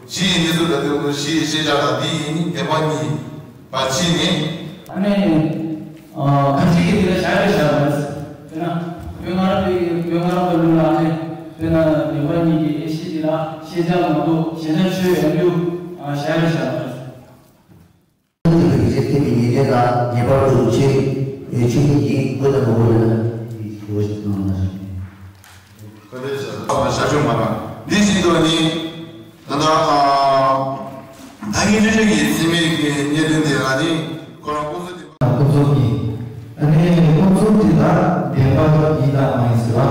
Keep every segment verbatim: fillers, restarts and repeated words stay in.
གཞི་ཡི་གནས་ཚུལ་ལ་ལྟོས་ཏེ་གཞི་ཡི་ཤེས་བྱ་དང་འདི་ཡི་ནི་བདེན་པ་གཉིས་པ་ཕྱེ་ནས། ཨ་ནི། ཨ་ཁ་ཅིག་གིས་དེ་ལ་བཞག་རེ་བཞག་པ་རེད། དཔེར་ན། བོད་སྔ་རབས་པའི་བོད་སྔ་རབས་པའི་ལུགས་ལ་ཨ་ནི། དཔེར་ན་བདེན་པ་གཉིས་ཀྱི་ཨེ་ཤེས་དེ་ལ་ཤེས་བྱ་མ་གཏོགས་གཞན་དག་ཆོས་ཡིན་རྒྱུ་བཞག་རེ་བཞག་པ་རེད། དེ་ལ་ཡིད་ཆེས་ཐེབས་པའི་ཉེར་ལེན་དང་ངེས་པར་དུ་ཆོས་ཆོས་ཉིད་ཀྱི་དངོས་དང་ངོ་བོ་ལ་ཡིད་ཆེས་ཐོག་ནས་ཞུགས་ནས། བཀའ་དྲིན་ཆེ། ཞབས་ཞུ་མ་རང་འདི་བཞིན་དུ་ནི། ད་ལྟ་ཨ་ད་ངས་སྤྱོད་བྱེད་ཀྱི་སེམས་མེད་ཀྱི་གནད་དོན་དེ་ལ་ནི་ཁོ་རང་ཀུན་རྫོབ་དེ། ཀུན་རྫོབ་ཀྱི། ཨ་ནི་ཀུན་རྫོབ་དེ་ལ་བདེན་པ་ཡིན་དང་མ་ཡིན་ཟེར་བ།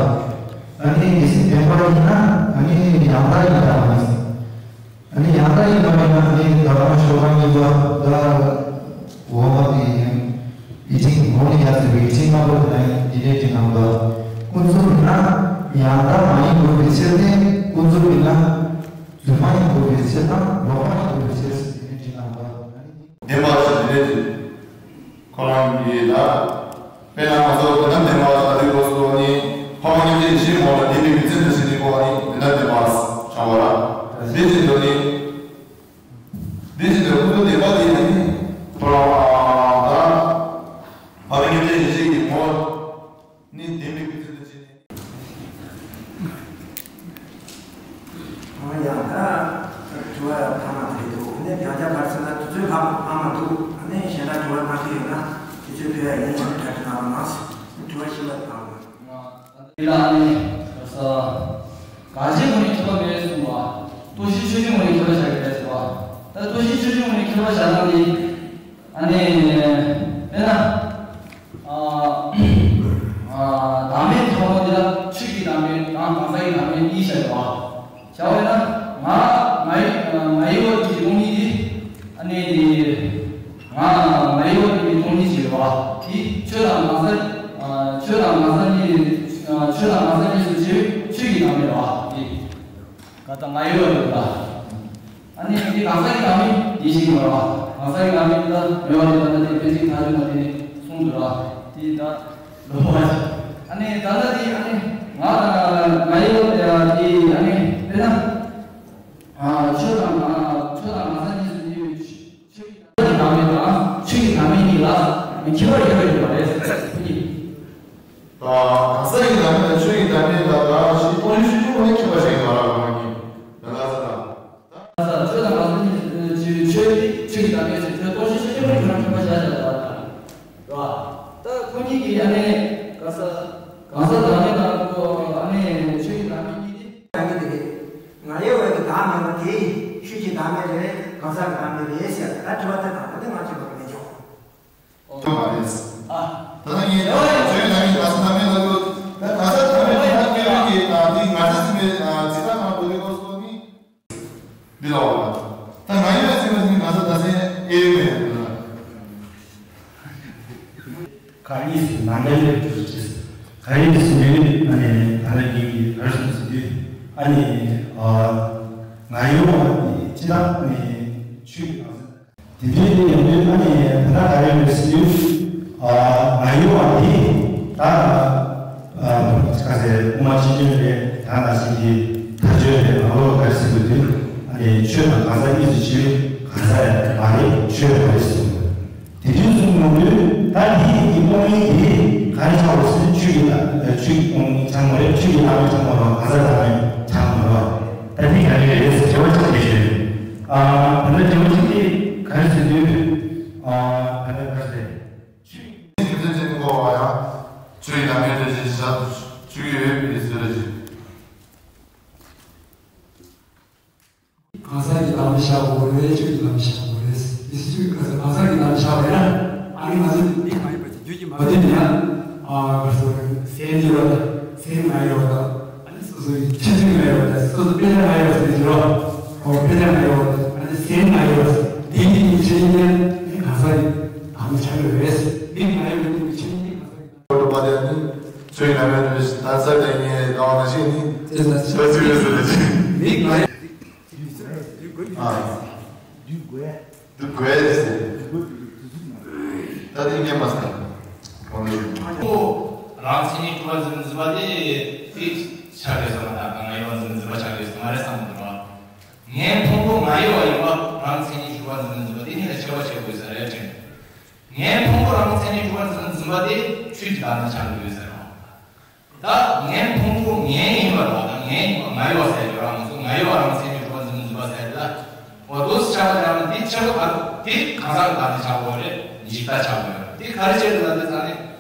ཨ་ནི་གལ་སྲིད་བདེན་པ་ཡིན་ན་ཨ་ནི་ཡང་དག་ཡིན་དང་མ་ཡིན་ཟེར། ཨ་ནི་ཡང་དག་ཡིན་པ་ཡིན་ན་ཨ་ནི་ད་རང་ཤོ་ལོ་ཀ་གཉིས་པ་ད་འོག་མ་དེ་ཡིན། ཡིད་བཞིན་ངོ་ནས་ཡར་ཟེར་བའི་ཡིད་བཞིན་སྔ་པོ་དེ་ན་ཡིན་འདི་འདྲའི་དྲི་སྣང་དང་། ཀུན་རྫོབ་ཡིན་ན་ཡང་དག་མ་ཡིན་དགོས་པའི་ཕྱིར་ཏེ། ཀུན་རྫོབ་ཡིན་ན་རྫུན་མ་ཡིན་དགོས་པའི་ཕྱིར་དང་ལོག་པ་ཡིན་དགོས་པའི་ཕྱིར་ཟེར་འདི་འདྲའི་དྲི་སྣང་དང་། ཨ་ནི་འདི། བདེན་པ་ཞིག་འདི་འདྲའི་དྲི། ཁོ་རང་གིས་ད། དཔེར་ན་ང་ཚོ་དོན་དམ་བདེན་པ་ཟེར་དུས་སྐབས་སུ་ནི་འཕགས་པ་མཉམ་གཞག་ཡེ་ཤེས་ངོ་ལ་བདེན་པའི་རྒྱུ་མཚན་དུ་བྱས་ནས་གོ་བ་ནི་དོན་དམ་བདེན་པ་ཆགས་པ་ར། འདི་བཞིན་དུ་ནི། འདི་བཞིན་དུ་ཀུན་རྫོབ་བདེན་པ་དེ་ནི་ཁོ་རང་ད་འཕགས་པ་མཉམ་གཞག་ཡེ་ཤེས་ཀྱི་ངོ་ནི་བདེན་པའི་རྒྱུ་མཚན་དུ་བྱས་ནས། འོ་ཡ། ད་དྲི་བ་ཕ་མ་དེ་འདུག་ཨ་ནི་ཡང་བསྐྱར་ཕར་ཟེར་ན་དུས་ཚོད་ཕ་མ་ཕ་མ་འདུག་ཨ་ནི་གཞན་དག་དྲི་བ་གནང་གི་ཡོད་ན་དུས་ཚོད་ཕུལ་ཡ་ཡིན་ཞེས་གྲ་སྒྲིག་གནང་རོགས་གནང་། དྲི་བ་བཞི་པ་ཕ་མ། དེ་ལ་ཨ་ནི་ས་ག་ཅིའི་ངོས་ནས་ཁྱད་པར་མེད་གསུངས་པ། རྟོགས་གཞི་ཆོས་ཅན་ངོས་ནས་ཁྱད་པར་བཞག་གི་རེད་ཟེར་བ། ད་རྟོགས་གཞི་ཆོས་ཅན་ངོས་ནས་ཁྱད་པར་བཞག་ན་ནི། ཨ་ནི། དཔེར་ན། ཨ། ཨ། བདག་མེད་ཐལ་མོ་འདི་ལ་ཆོས་ཀྱི་བདག་མེད་དང་གང་ཟག་གི་བདག་མེད་གཉིས་བཤད་ཡོད་པ། བྱ་བ་ཡིན་ན། ང་། ང་ཡི། ང་ཡི་བ་གི་སྟོང་ཉིད་འདི། ཨ་ནི་འདི། ང་། ང་ཡི་བ་གི་སྟོང་ཉིད་ཅིག་ཡོད་པ། དེ་ཆོས་དང་གང་ཟག་ཨ། ཆོས་དང་གང་ཟག་གཉིས། ཨ། ཆོས་དང་གང་ཟག་གཉིས་སུ་ཕྱེ་བའི་ཆོས་ཀྱི་བདག་མེད་པ། དེ། ག་ད་ང་ཡི་བ་ཡོད་པ། ཨ་ནི་དེ་གང་ཟག་གི་བདག་མེད་ཡིན་ཞིང་མ་རེད་པ། གང་ཟག་གི་བདག་མེད་དེ་ལ་མེད་པ་དེ་ལ་ད་དེ་ཕན་ཚུན་ཐག་གཅོད་ན་དེ་གསུངས་འདུག་ར། དེ་ད་ལོ་བ་ཞིག་ཨ་ནི་ད་ལྟ་དེ་ཨ་ནི་ང་དང་ང་ཡི་བ་དེ་ཨ་ནི་དཔེར་ན། ཨ། ཆོས་དང་། ཨ། ཆོས་དང་གང་ཟག་གཉིས་སུ་ཕྱེ་བའི་ཆོས་ཀྱི་བདག་མེད་དང་ཆོས་ཀྱི་བདག་མེད་གཉིས་ལ་ཁྱད་པར་ཡོད་པ་ཡོད་པ་རེད། དེ་གཉིས། གང་ཟག་གི་བདག་མེད་དང་ཆོས་ཀྱི་བདག་མེད་ལ་ད་ཞིག་སྟོང་ཉིད་ཆོས་ཅན་ངོས་ནས་ཁྱད་པར་བཞག་གི་མ་རེད་པ། ང་གཉིས་ལ་ལ་ས་ད། ཆོས་དང་གང་ཟག་གཉིས་ཆོས་ཆོས་ཀྱི་བདག་མེད་ཟེར་ཆོས་སྟོང་ཉིད་ཆོས་ཅན་ངོས་ནས་ཁྱད་པར་བཞག་བཞག་པ་རེད་པ། ད་ཁོ་གཉིས་ཀྱི་ཨ་ནི་གང་ཟག་གང་ཟག་བདག་མེད་དང་ཁོ་ཨ་ནི་ཆོས་ཀྱི་བདག་མེད་གཉིས་དེ། ང་ཡི་དེ་རེད། ང་ཡི་བ་གི་བདག་མེད་པ་དེ་ཆོས་ཀྱི་བདག་མེད་རེད། གང་ཟག་གི་བདག་མེད་རེད་ཟེར་ད་དྲི་བ་དེ་དང་ད་ནི་ང་ཅི་མ་རེད་ཆོག་ཐོན་པ་རེད། ཨ། ད་ལྟ་ངས་ཆོས་ལ་ངས་ག་ས་ཐ་མའི་ལ་གོ་ད་ག་ས་ཐ་མའི་ལ་ཡང་སྐྱེ་བོའི་གི་ད་འདི་ང་ས་ཟིན་པའི་ཇི་ལྟ་ང་བོ་དེ་གོ་སོ་ནི་འདི་ལ་བ་ད་ང་ཡོད་ཟིན་པ་ཟིན་ག་ས་ད་སེ་ཨེ་ཡོད་མེད། ག་ཡིས་ནང་པའི་ལས་དུ་བྱེད། ག་ཡིས་མི་ལས་ཨ་ནི་ད་ལྟ་ངས་ཀྱི་ར་སོང་ཟིན་དུས་ཨ་ནི་ང་ཡོད་པ་ནི་ཅི་ལ་ནི་ཆོས་ཀྱི་གང་ཟག་དེ་འདྲའི་དེ་ཡང་དོན་ཨ་ནི་ད་ལྟ་ག་རེ་ཡོད་ཟེར་དུས། ཨ། ང་ཡོད་པ་དེ་ད་ཨ་ཁ་ཟེར་དབུ་མ་སྤྱི་དོན་རེད། ད་ནང་བཞིན་གྱི་ཐག་གཅོད་རེད། ང་ལོ་ག་རེ་ཟེར་དགོས་དུས་ཨ་ནི་ཆོས་དང་གང་ཟག་གཉིས་སུ་ཕྱེ་བའི་གང་ཟག་མ་རེད། ཆོས་མ་རེད་ཟེར། དེ་དུས་གསུངས་ཡོང་དུས་ད་དེ་ཡིན་གྱི་སྟོང་ཉིད་དེ་ག་རེ་ཆགས་པ་ཟེར་ཆོས་ཀྱི་ལ་ཆོས་ཀྱི་སྟོང་ཉིད་ཆགས་མ་རེད། ཆོས་ཀྱི་ལ་རེ་ཆགས་མ་རེད། གང་ཟག་ལ་རེ་ཆགས་མ་རེད། ད་དེ་ག་རེ་རེད་ཟེར་དྲི་བ་གཅིག་དེ་ཞུས། ཨ། ད་ལྟ་དྲི་བ་གཅིག་དེ་ག་རེ་ཟེར་དུས། ཨ། ད་ལྟ་ག་རེ་ཟེར། ཆོས་ཀྱི་རྒྱུ་མཚན་ཅན་གོ་བ་ཡང་ཆོས་ཀྱི་ལ་མེད་དུ་ཞེས་བྱ་ཆོས་ཡོད་པའི་ཟེར་ཞིང་། གང་ཟག་གི་ལམ་བཞག་དགོས་རེད། ཆོས་ཀྱི་ལམ་བཞག་དགོས་རེད། དེ་ཆོས་ཀྱི་གང་ཟག་གང་ཟག་གི་ལམ་བཞག་པ་ཡིན་ན་ཨ་ནི་ང་ཚོ་འདི་མ་ཡིན་པ་ཅིག་རྒྱུད་ཀྱི་མ་བསྟན་ན་ཨ་ག་སོ་ཟན་ཉེ་བ་དང་ཟན་ང་ཡོད་པ་དང་ཨ་ནི་སོ་སོའི་ཆ་འཇིག་ང་ཡོད་པ་དང་སོ་སོ་དཔེ་ཆ་ང་ཡོད་པ་ཟེར་གྱི་རོ། ཨོ་དཔེ་ཆ་ང་ཡོད་པ་དང་ཨ་ནི་ཟན་ང་ཡོད་པ་དེ་ཡིན་ནི་ཆ་ཡིན་ན་ཨ་ནི་གང་ཟག་གི་ལམ་བཞག་ཡོད་རེད། འདི་ང་ཡོད་པ་ཡིན་ནི་ཆ་ཡིན་ན་གང་ཟག་གི་ལམ། ཆོས་ཡིན་ན་མེད་དུ་ད་ས་དེ་ངས་ལྟ་བ་ན་ཤེས་ནི་ད་ཅི་རེད་ཟེར་ལ་ཅི་མིག་ང་ཡོད། ཨ། འདུས་དགོས། འདུས་དགོས་ཟེར། འདུས་དགོས་ཀྱི་དུས་ཚོད་མ་རེད། ད་དེ་ཉན་པ་ས་གོང་ནས། ཁོ་རང་ཚེ་ནི་གྲུ་བ་འཛིན་འཛིན་པ་དེ་དེ་ཆགས་རེད་བསམ་པ་དང་ང་ཡོད་འཛིན་འཛིན་པ་ཆགས་རེད་བསམ་མ་རེད་བསམ་འདུག་ར། ངའི་ཕུང་པོ་ང་ཡི་བ་ཡིན་པ་རང་མཚན་ཉིད་ཞུགས་པ་འཛིན་པ་འཛིན་པ་དེ་གཉིས་ལ་ཁྱད་པར་ཕྱེ་དགོས་ས་རེད་དྲན། ངའི་ཕུང་པོ་རང་མཚན་ཉིད་ཞུགས་པ་འཛིན་པ་འཛིན་པ་དེ་ཆོས་ཀྱི་བདག་ཉིད་ཆགས་དགོས་ས་རེད། ད་ངའི་ཕུང་པོ་ངའི་ཡིན་པ་རེད་པ། ད་ངའི་ཡིན་པ་ང་ཡི་བ་ཟེར་གྱི་རང་མི་ཚོ་ང་ཡི་བ་རང་མཚན་ཉིད་ཞུགས་པ་འཛིན་པ་འཛིན་པ་ཟེར་ལ། འོ་དོ་སི་ཆགས་པ་ཡང་དེ་ཆགས་པ་ག་དེ་གང་ཟག་གི་བདག་ཉིད་ཆགས་པ་རེད། འཇིག་ལྟ་ཆགས་པ་རེད། དེ་ག་རེ་བྱས་འདུག་ལབ་དུས་ཙང་ནས།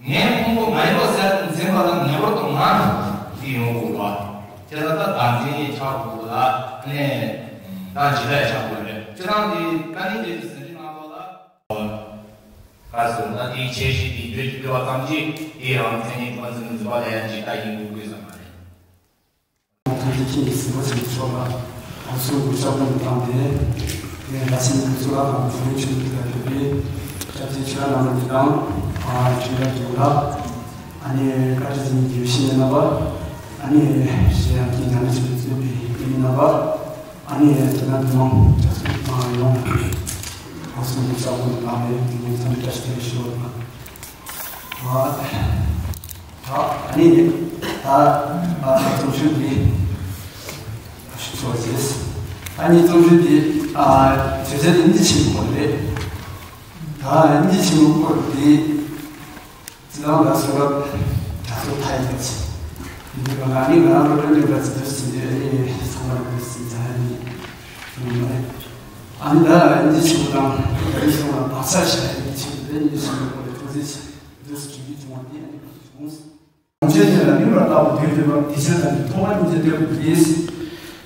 ངའི་ཕུང་པོ་ང་ཡིན་པ་ཟེར་འཛིན་པ་ལ་ངེས་པར་དུ་ང་འདི་ཡོང་དགོས་པ། དེ་ལ་ད་བདག་འཛིན་ཡིན་ཆགས་དགོས་ལ། ཨ་ནི་ད་འཇིག་ལྟ་ཡིན་ཆགས་དགོས་རེད། སྤྱིར་བཏང་དེ་བཀའ་གནས་དེ་ཚོ་ཟིན་བྲིས་གནང་ཐོག་ལ། ག་སོང་ད་དེའི་ཁྱད་གཞི་དེ་བརྗོད་ཀྱི་འདུག་པ་ཙམ་གྱིས་དེ་རང་མཚན་ཉིད་ཀུན་འཛིན་འཛིན་པ་ལ་ཡང་འཇིག་ལྟ་ཡིན་དགོས་དགོས་ས་མ་རེད། ཐུགས་རྗེ་ཆེ་གཟིགས་པ་ཆེན་པོ་མཆོག་ལ་ཨ་སུ་གུ་ཤ་པོ་ནས་བཏང་སྟེ། ངས་ད་ཕྱིན་ཚུལ་ལ་དང་བོད་ཆོས་ལུགས་ལ་ཕེབས་པའི་སྐྱབས་རྗེ་ཆོས་གྲགས་རྣམ་གྲོལ་གྱི་དང་། ཨ་ཆོས་གྲགས་ཀྱི་ལ། ཨ་ནི་བཀའ་དྲིན་ཅན་གྱི་བཤེས་གཉེན་རྣམ་པ། ཨ་ནི་གཞན་ཡང་གི་ཉང་ལེ་ཆོས་ལུགས་གཙོས་པའི་བཤེས་གཉེན་རྣམ་པ། ཨ་ནི་དེ་ན་དེ་མང་ཡོང་ཨ་སུ་གུ་ཤ་པོ་ནས་བཏང་སྟེ་དེ་ཉིན་ཚང་མ་བཀྲ་ཤིས་བདེ་ལེགས་ཞུ་བ་དང་། ཨ། ད་ཨ་ནི་ད་ཨ་རྩོམ་ཤོག་འདི་ཞུ་ཆོག་ཅེས། ཨ་ནི་རྩོམ་ཤོག་འདི་ཨ་བརྗོད་བྱ་འདི་སྙིང་རྗེ་ཆེན་པོ་རེད། ད་སྙིང་རྗེ་ཆེན་པོ་སྐོར་འདི་ཅི་ལང་ལ་སོགས་པ་ད་ཚོ་ཐ་ཡི་ད་ཆེ། འདི་ག་ང་ནི་ང་རང་ལོ་གྲངས་ཀྱི་ད་ཚོ་འདི་ཟིན་འདི་ཨ་ནི་ཚང་མ་ལ་འདི་ཟིན་ད་ནི་ཚང་མ་རེད། ཨ་ནི་ད་སྙིང་རྗེ་ཆེན་པོ་དང་ད་རེས་སོང་ལ་བག་ཆགས་བཞག་ཡ་སྙིང་རྗེ་ཆེན་པོ་རེད། སྙིང་རྗེ་ཆེན་པོ་སྐོར་ལ་ཐུགས་རྗེ་ཆེ། འདུག་སེ་བྱེད་རྒྱུ་བྱུང་བ་དེ་ཨ་ནི་བྱུང་སོང་། གོང་ཆེན་དེ་ལ་མིན་པར་བལྟ་བ་དུས་དུས་པར་དེ་ཆེན་དང་ཐོག་མ་སྙིང་རྗེ་ལྟ་བུ་དེས།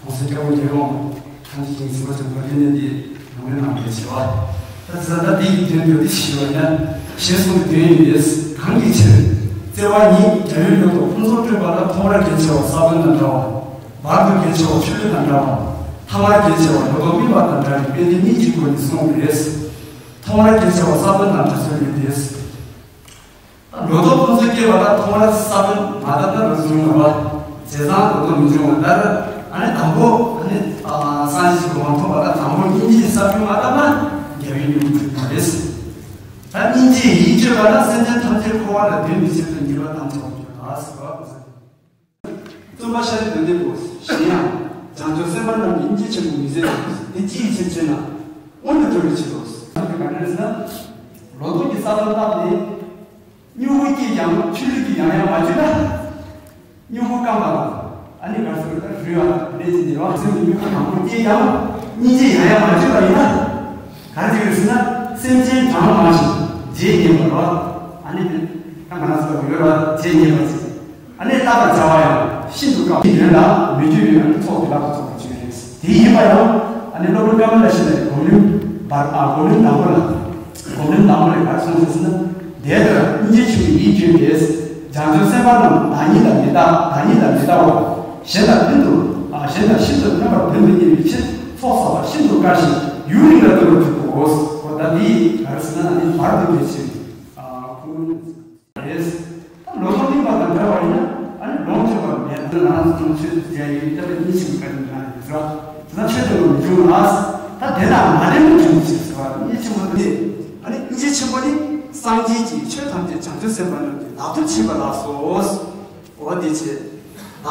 གོང་ས་སྐྱབས་མགོན་རྒྱལ་བའི་དབང་པོ་ཐམས་ཅད་ཀྱི་གཟིགས་པ་བྱང་བ་ལྷན་ནེ་དེ་ནང་མའི་ནང་པའི་བྱེ་བ། ད་ཟ་ད་དེ་ཡི་དོན་དུ་དེ་ཞི་བ་ཡིན་ན་ཞེས་གསུངས་པའི་དོན་ཡིན་པས། གང་གི་ཕྱིར། བརྩེ་བ་ཉིད་རྒྱལ་བའི་ལུགས་ལྟར་ཕུན་ཚོགས་སྤྲོད་པ་ལ་ཐོག་མར་གལ་ཆེ་བ་ས་བོན་དང་འདྲ་བ། བར་དུ་གལ་ཆེ་བ་ཆུ་ལུད་དང་འདྲ་བ། ཐ་མར་གལ་ཆེ་བ་ལོ་ཏོག་སྨིན་པ་དང་འདྲ་བའི་དཔེ་དེ་གཉིས་ཀྱི་སྒོ་ནས་གསུངས་པས། ཐོག་མར་གལ་ཆེ་བ་ས་བོན་དང་འདྲ་ཚུལ་ཡིན་ཏེ། ལོ་ཏོག་ཕུན་ཚོགས་སྐྱེ་བ་ལ་ཐོག་མར་ས་བོན་མ་བཏབ་ན་རུ་འབྱུང་བ། བྱས་ཙང་ལོ་ཏོག་མི་འབྱུང་བ་ལྟར། ཨ་ནི་དང་པོ་ཨ་ནི་སངས་རྒྱས་ཀྱི་གོ་འཕང་ཐོབ་པ་ལ་དང་པོ་སྙིང་རྗེའི་ས་བོན་མ་བཏབ་ན་རྒྱལ་བའི་སྙིང་པོ་ཐོབ་པ་རེད། ད་སྙིང་རྗེ་ཡིས་བསྐྱོད་པ་ལ་སེམས་ཅན་ཐམས་ཅད་འཁོར་བ་ལ་སྡོད་མི་བྱེད་པར་ཉེས་པ་ཐམས་ཅད་འགྲོ་ལ་ཟེར་བ། བཙུན་པ་ཤཱ་རིའི་དོན་ལྡན་པོ། གཞན་ཡང་། བྱང་ཆུབ་སེམས་དཔའ་རྣམས་ཀྱིས་སྙིང་རྗེ་ཆེན་པོ་མི་བཟད་པ་དེ་ཅི་ཡི་ཕྱིར་ཞེ་ན། སྔོན་དུ་འགྲོ་བའི་ཕྱིར་རོ། ག་འདྲ་ཟེར་ན། ལོ་ཏོག་གི་ས་བོན་བཏབ་ནས། སྨྱུ་གུ་སྐྱེས་ཀྱང་ཆུ་ལུད་ཀྱིས་ཡང་ཡང་མ་བསྐྱོད་ན། སྨྱུ་གུ་སྐམ་པ་དང་། ཨ་ནི་ག་ཟེར་ན་རུལ་བ་དང་ལས་ཀྱི་ཉེས་པ་སེམས་ཀྱི་སྨྱུ་གུ་མང་པོ་སྐྱེས་ཀྱང་སྙིང་རྗེ་ཡང་ཡང་མ་བསྐྱོད་པ་ཡིན་ན། ག་རེ་ཟེར་ན་སེམས་ཅན་གྲངས་མང་ཞིང་རྗེས་སྙེགས་པ་རེད་བ། ཨ་ནི་དེ་ད་ག་ན་ཟེར་བ་ཡོད་ར་རྗེས་སྙེགས་པ་ཟེར། ཨ་ནི་བསླབ་པར་བྱ་བ་ཡང་ཤིན་ཏུ་དཀའ་བའི་དོན་ལ་མི་བསྐྱོད་པའི་ཨ་ནི་ཚོགས་དེ་ལ་ཚོགས་པ་བྱེད་རེད། དེ་ཡིན་པ་ཡང་ཨ་ནི་སློབ་དཔོན་ཀ་མ་ལ་ཤཱི་ལའི་སྒོམ་རིམ་བར་ཨ་སྒོམ་རིམ་དང་པོ་ལ་སྒོམ་རིམ་དང་པོ་ལ་ག་རེ་གསུངས་ཟེར་ན། དེ་ལྟར་སྙིང་རྗེ་ཆེན་པོའི་ཡིད་བསྐྱོད་དེ། བྱང་ཆུབ་སེམས་དཔའ་རྣམས་བདག་ཉིད་ལ་མི་ལྟ། བདག་ཉིད་ལ་མི་ལྟ་བར། གཞན་དང་ལྷན་དུ་ཨ་གཞན་དང་ཤིན་ཏུ་མཉམ་པར་དོན་དུ་གཉེར་བའི་ཕྱིར་ཚོགས་བསགས་པ་ཤིན་ཏུ་དཀའ་ཞིང་ཡུན་རིང་ལ་བརྩོན་པར་གྱུར་ཏོ། འོ་ད་འདི་ག་རེ་ཟེར་ན་ཨ་ནི་བར་དུ་གལ་ཆེ་བའི་ཨ་ཁུངས་ལུང་རེད། ད་ལོ་ཏོག་སྨིན་པ་དང་འདྲ་བ་ཡིན་ན་ཨ་ནི་ལོངས་སྤྱོད་པ་མེད། ང་རང་ཚོ་ཆོས་སུ་མཇལ་ཡོད། ད་ལྟ་གཉིས་ཆེན་པོའི་བཀའ་དྲིན་ལ་ཡིན་ཟེར་བ། དེ་ན་ཆོས་དེ་ལ་མི་འབྱུང་ལ། ད་དེ་དང་མ་ལྡན་པ་འབྱུང་ཞེས་ཟེར་བ། གཉིས་ཆེན་པོ་དེ་ཨ་ནི་སྙིང་རྗེ་ཆེན་པོ་ནི་སངས་རྒྱས་ཀྱིས་ཆོས་ཐམས་ཅད་བྱང་ཆུབ་སེམས་དཔའ་རྣམས་ཀྱི་བདག་ཏུ་བྱས་པ་ལགས་སོ། འོ་དེ་བྱས། ད་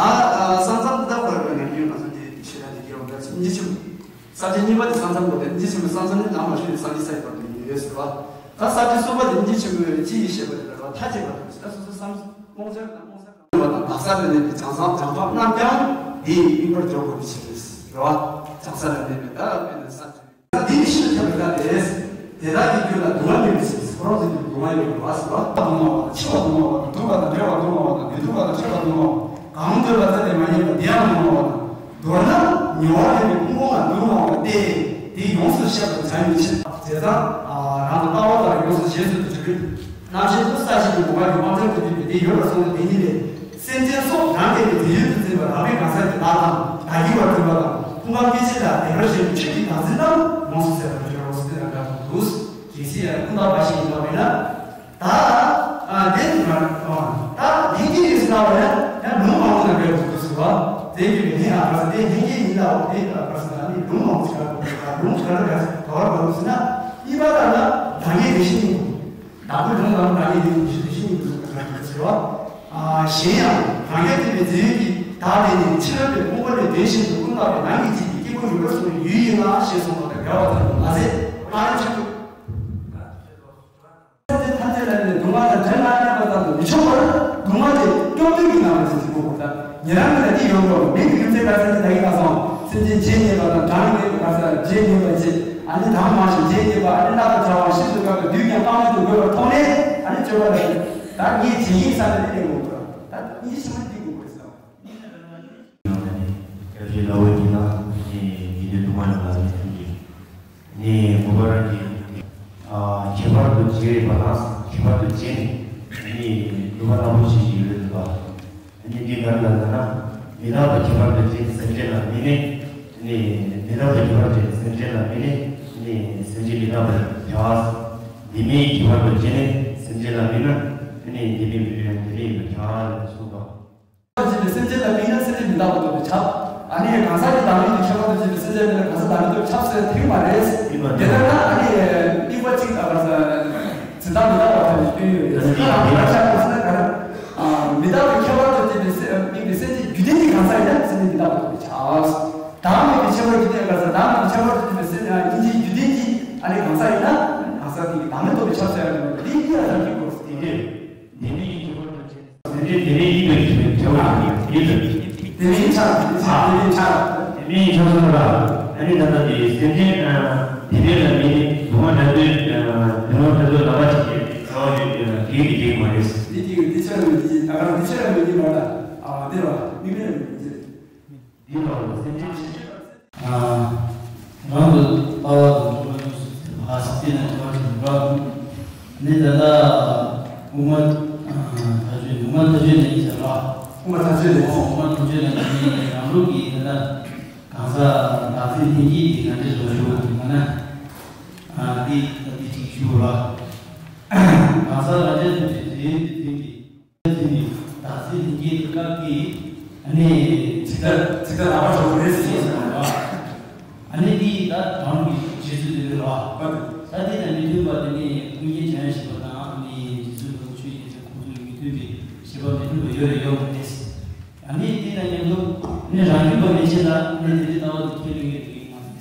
ས་མཚམས་འདི་དག་བར་བའི་ངན་སྐྱོན་ང་ཚོ་དེ་ཤེས་ར་དེ་གི་འོ་འདྲ་ཞིག་སྙིང་རྗེ་ཆེན་པོ། ས་བཅད་གཉིས་པ་དེ་ས་མཚམས་པོ་དེ་སྙིང་རྗེ་ཆེན་པོའི་ས་མཚམས་ནི་ནམ་མ་ཤོད་ནས་སངས་རྒྱས་ས་ཡི་བར་དུ་ཡོད་ཟེར་བ། ད་ས་བཅད་གསུམ་པ་དེ་སྙིང་རྗེ་ཆེན་པོའི་སྤྱི་ཡི་བཤད་པ་དེ་ལ་ར་མཐའ་ཅིག་མ་ཐུབ་ཟེར། ད་སོ་སོའི་བསམ་རྨོངས་ཆ་དང་རྨོངས་གསལ་དང་དག་ས་ལ་གནས་པའི་བྱང་སེམས་བྱང་ཐབས་རྣམས་ཀྱང་དེ་ཡི་དམིགས་པར་འཇོག་དགོས་པའི་ཕྱིར་རེད། རེད་བ། བྱང་ས་ལ་གནས་པའི་ད་དཔེར་ན་ས་བཅད། ད་དེ་ནི་ཤིན་ཏུ་ཁྱབ་པའི་བཀའ་སྟེ། དེ་དག་གི་རྒྱུད་ལ་སྡུག་བསྔལ་མེད་པའི་ཕྱིར། ཁོ་རང་ཚོའི་རྒྱུད་སྡུག་བསྔལ་ཡོད་པ་ཟེར་བ། སྡུག་བསྔལ་བ་དང་འཆི་བ་སྡུག་བསྔལ་བ་དང་འདོད་པ་དང་བྲལ་བ་སྡུག་བསྔལ་བ་དང་མི་སྡུག་པ་དང་འཕྲད་པ་སྡུག་བསྔལ་བ། གང་འདོད་པ་བཙལ་ཏེ་མ་རྙེད་པ་དེ་ཡང་སྡུག་བསྔལ་བ་དང་། མདོར་ན་ཉེ་བར་མེད་པའི་ཕུང་པོ་ལྔ་སྡུག་བསྔལ་བ་སྟེ། དེ་ཡོངས་སུ་ཤེས་པར་བྱ་བའི་ཕྱིར། བྱས་ཙང་རང་གི་ལྟ་བ་ལ་ཡོངས་སུ་རྗེས་སུ་དུ་འཇུག་པའི་རྣམ་ཤེས་སུ་ས་གཞི་གི་མུ་ག་གི་དབང་ཆེན་དུ་འདུས་པའི་དེ་ཡོད་པར་གསུངས་ཏེ། དེ་ཉིད་ལས་སེམས་ཅན་སོགས་རང་གི་མཛེས་ཡོད་དུ་འཛིན་པ་རང་པའི་གང་ཟག་གི་བདག་དང་བདག་གིར་བར་འཛིན་པ་དང་ཕུང་ཁམས་སྐྱེ་མཆེད་ལ་དད་པར་བཞེད་པའི་ཆོས་ཀྱི་བདག་འཛིན་རྣམས་ཡོངས་སུ་ཟད་པར་འགྱུར་རོ་ཟེར་ཏེ་རང་དགར་དུ་འདུག་གལ་སྲིད་ཡང་ཀུན་བརྟགས་པ་ཞིག་ཡིན་པ་མིན་ན། ད་ཨ་དེ་ནི་མ་ཨ་ད་ལྷན་སྐྱེས་ཡིན་ཟེར་བ་ཡང་ཡང་ལུང་མང་པོ་དང་འབྲེལ་བ་འདུག་ཟེར་བ། དེ་ཡིན་པའི་ལྷན་ཨ་བར་དེ་ལྷན་སྐྱེས་ཡིན་ལ་འོ་དེ་ཨ་བར་ཟེར་ན་ནི་ལུང་མང་པོ་ཞིག་ལ་ལུང་ག་རེ་ག་རེ་ག་བར་འདུག་ཟེར་ན། གཉིས་པ་ལྟར་ན་བདག་ཉིད་རང་བཞིན་ཉིད་དུ། བདག་པོའི་ལུང་དང་བདག་ཉིད་རང་བཞིན་ཉིད་དུ་ཟེར་བ། ཨ་གཞན་ཡང་རང་རྒྱལ་དེ་བས་རྫས་ཡོད་ཀྱི་བདག་དེ་ནི་ཕྱི་རོལ་པའི་ཕུང་པོ་ལས་བདེན་བཞིན་དུ་ཀུན་བརྟགས་པའི་ནང་གི་གཅིག་གི་སྐྱེ། ཡོད་པར་གསུངས་ཡུལ་ཡིན་ལ་ཞེས་གསུངས་པ་དང་འགལ་བ་ཐལ། མ་ཟད་སྔར་ཆོས་ཐམས་ཅད་ཐམས་ཅད་ལ་ནི་སྡུག་བསྔལ་དང་བྲལ་ན་གནས་པ་ཙམ་དུ་མི་ཆོག་པར། སྡུག་བསྔལ་དེ་སྐྱོབ་འདོད་ཀྱི་རྣམ་པ་ཅན་གྱི་སྒོ་གོ་ད་ཉེ་རང་གི་ལ་འདི་ཡོང་གོ། མིང་གི་རྒྱུ་མཚན་ག་ཟེར་ན་ད་གིན་ལ་སོང་སེམས་ཅན་བརྗེད་ཉེས་པ་དང་གྲངས་མེད་པ་ག་ཟེར་བརྗེད་ཉེས་པ་བྱེད། ཨ་ནི་དང་མ་ཞིག་བརྗེད་ཉེས་པ། ཨ་ནི་རྣག་ཏུ་བྱ་བ་ཤིན་ཏུ་དཀའ་བས་བདུད་ཀྱང་དཔག་མེད་དུ་འགོས་པར་མཐོང་ནས། ཨ་ནི་སྤྱོད་པ་ལ་ད་ངས་བྱེད་ཀྱི་ཡིན་བསམ་ནས་འདི་ལས་འགོ་གོ། ད་ཨིན་ཇི་ཞིག་མ་འདི་འགོ་གོ་ཟེར། སྐྱབས་རྗེ་ལ་འོ་དེ་ལ་ནི་དགེ་འདུན་དུ་མ་ལ་ལ་ནི་ཐུགས་ཀྱི་ནི་མུ་པ་ར་གི་ཨ་ཁྱད་པར་དུ་བྱེད་པ་དང་ཁྱད་པར་དུ་བྱེད་ནས་ནི་ལུག་པ་ལ་འོ་ཞིག་ཡོད་རེད་པ། ནི་འདི་གར་ལ་ན་ན་མི་རྟག་པ་ཁྱད་པར་དུ་བྱེད་སེམས་ཅན་ལ་མི་ནི་ནི་མི་རྟག་པ་ཁྱད་པར་བྱེད་སེམས་ཅན་ལ་མི་ནི་ནི་སེམས་ཅན་མི་རྟག་པ་བྱ་བ་འདི་མི་ཁྱད་པར་དུ་བྱེད་ནས་སེམས་ཅན་ལ་མི་ན་ནི་འདི་མི་མི་རེད་འདི་མི་ཡོད་བྱ་བ་ལ་སོགས་པ། ཁྱད་པར་དུ་བྱེད་པའི་སེམས་ཅན་ལ་དམིགས་ན་སེམས་ཅན་མི་རྟག་པ་རྟོགས་པས་ཁྱབ། ཨ་ནི་གང་ཟག་གི་བདག་མེད་ཀྱི་ཁྱད་པར་དུ་བྱེད་པའི་སེམས་ཅན་མེད་ན་གང་ཟག་བདག་མེད་རྟོགས་ཁྱབ་ཟེར་ཐེངས་མ་རེད། ཡིན་པ་དེ་ལྟར་ན་ཨ་ནི་དམིགས་པ་གཅིག་ལ་ག་ས་འཛིན་སྟངས་མི་རྟག་པ་ཐོན་ནས་སྟོན་ཡོད་རེད། ཁ་ལ་མི་རྟག་ཆགས་པ་ཟེར་ན་ག་རེ། མི་རྟག་པའི་ཁྱད་པར་དུ་བྱེད་པའི་སེམས་དམིགས་པའི་སེམས་ཅན་རྒྱུ་ལྡན་གྱི་གང་ཟག་ཡིན་ན་སེམས་ཅན་མི་རྟག་པ་ཐོན་པས་ཁྱབ། བདག་མེད་པའི་ཁྱད་པར་རྒྱུ་ལྡན་ག་ས་བདག་མེད་པའི་ཁྱད་པར་དུ་བྱེད་པའི་སེམས་ཅན་སྙིང་རྗེའི་རྒྱུ་ལྡན་གྱི་ཨ་ནི་གང་ཟག་ཡིན་ན་གང་ཟག་དེ་གི་བདག་མེད་རྟོགས་པས་ཁྱབ་ཟེར་ཡ་འདི་ཡིན་ལ་ཐམས་ཅད་དགོས་སུ་དེ་འདྲས། དེ་ནི་ཡིན་གྱི་བར་དུ་བྱེད། དེ་ནི་དེ་ནི་ཡིན་པའི་ཕྱིར་བྱ་བ་ཡིན་པའི་ཕྱིར། དེ་ནི་ཆགས་དེ་ནི་ཆགས་དེ་ནི་ཆགས། དེ་ནི་ཡིན་ཆགས་སོང་ལ། ཨ་ནི་ད་ལྟ་དེ་སེམས་ཅན་དེ་འདྲའི་ལ་མི་ནི་སྡུག་བསྔལ་འདྲ་དོན་དེ་ནོར་འདྲ་དོན་ལ་བ་ཅིག་གི་བྱ་བ་ཡོད་དེ་གི་དེ་མ་རེད། དེ་དེ་དེ་ཆགས་མི་དེ་ད་ག་དེ་ཆགས་མི་དེ་མ་ད་ཨ་དེ་ར་མི་མི་ར་མི་དེ། འདི་ལ་སེམས་ཅན་ཞིག་རང་གི་ལྟ་བ་དང་གྲུབ་པ་ཉམས་སུ་ལྷག་སྟེ་ན་དྲི་བ་ཞིག་འདུག་ནི་ད་ལྟ་དབུ་མ་ཐག་ཆོད་དབུ་མ་ཐག་ཆོད་ནས་ཡིན་ཟེར་བ། དབུ་མ་ཐག་ཆོད་ནས། དབུ་མ་ཐག་ཆོད་ནས་ཡིན་ནས་རང་ལུགས་ཀྱི་ད་ལྟ་གང་ཟག་བདག་འཛིན་ལྷན་སྐྱེས་ཀྱི་ག་འདྲ་ཞིག་ལ་ཞུ་བ་དེ་ག་ན་འདི་འདི་གཅིག་ཞུ་བ། གང་ཟག་རང་རྒྱལ་དུ་བྱེད་དེ་དེ་དེ་གི་དེ་ནི་བདག་འཛིན་ལྷན་སྐྱེས་ཀྱི་སྐབས་ཀྱི་ཨ་ནི་ཚིག་ཐག་ཚིག་ཐག་རག་པ་འགྲོ་གི་རེད་ཟེར་ཡོད་ཟེར་བ། ཨ་ནི་འདི་ད་གྲངས་ཀྱི་རྗེས་སུ་འདོད་པའི་རོ། ད་འདི་དང་མི་མཐུན་པ་དེ་ནི་ཀུན་མཁྱེན་འཇམ་དབྱངས་བཞི་པ་དང་ཨ་ནི་རྗེ་བཙུན་རིན་པོ་ཆེ་ཡིན་ཚེ་ཁོང་ཚོའི་མི་མཐུན་པའི་བཞི་པ་མི་མཐུན་པ་ཡོད་རེད་ཡོད་མ་རེད། ཨ་ནི་འདི་དང་མཉམ་དུ་ནི་རང་རྒྱུད་པ་མན་ཆད་ལ་ནི་དེ་འདྲའི་ལྟ་བ་དེ་ཁས་ལེན་ཡོད་དེ་ཡོད་མ་རེད།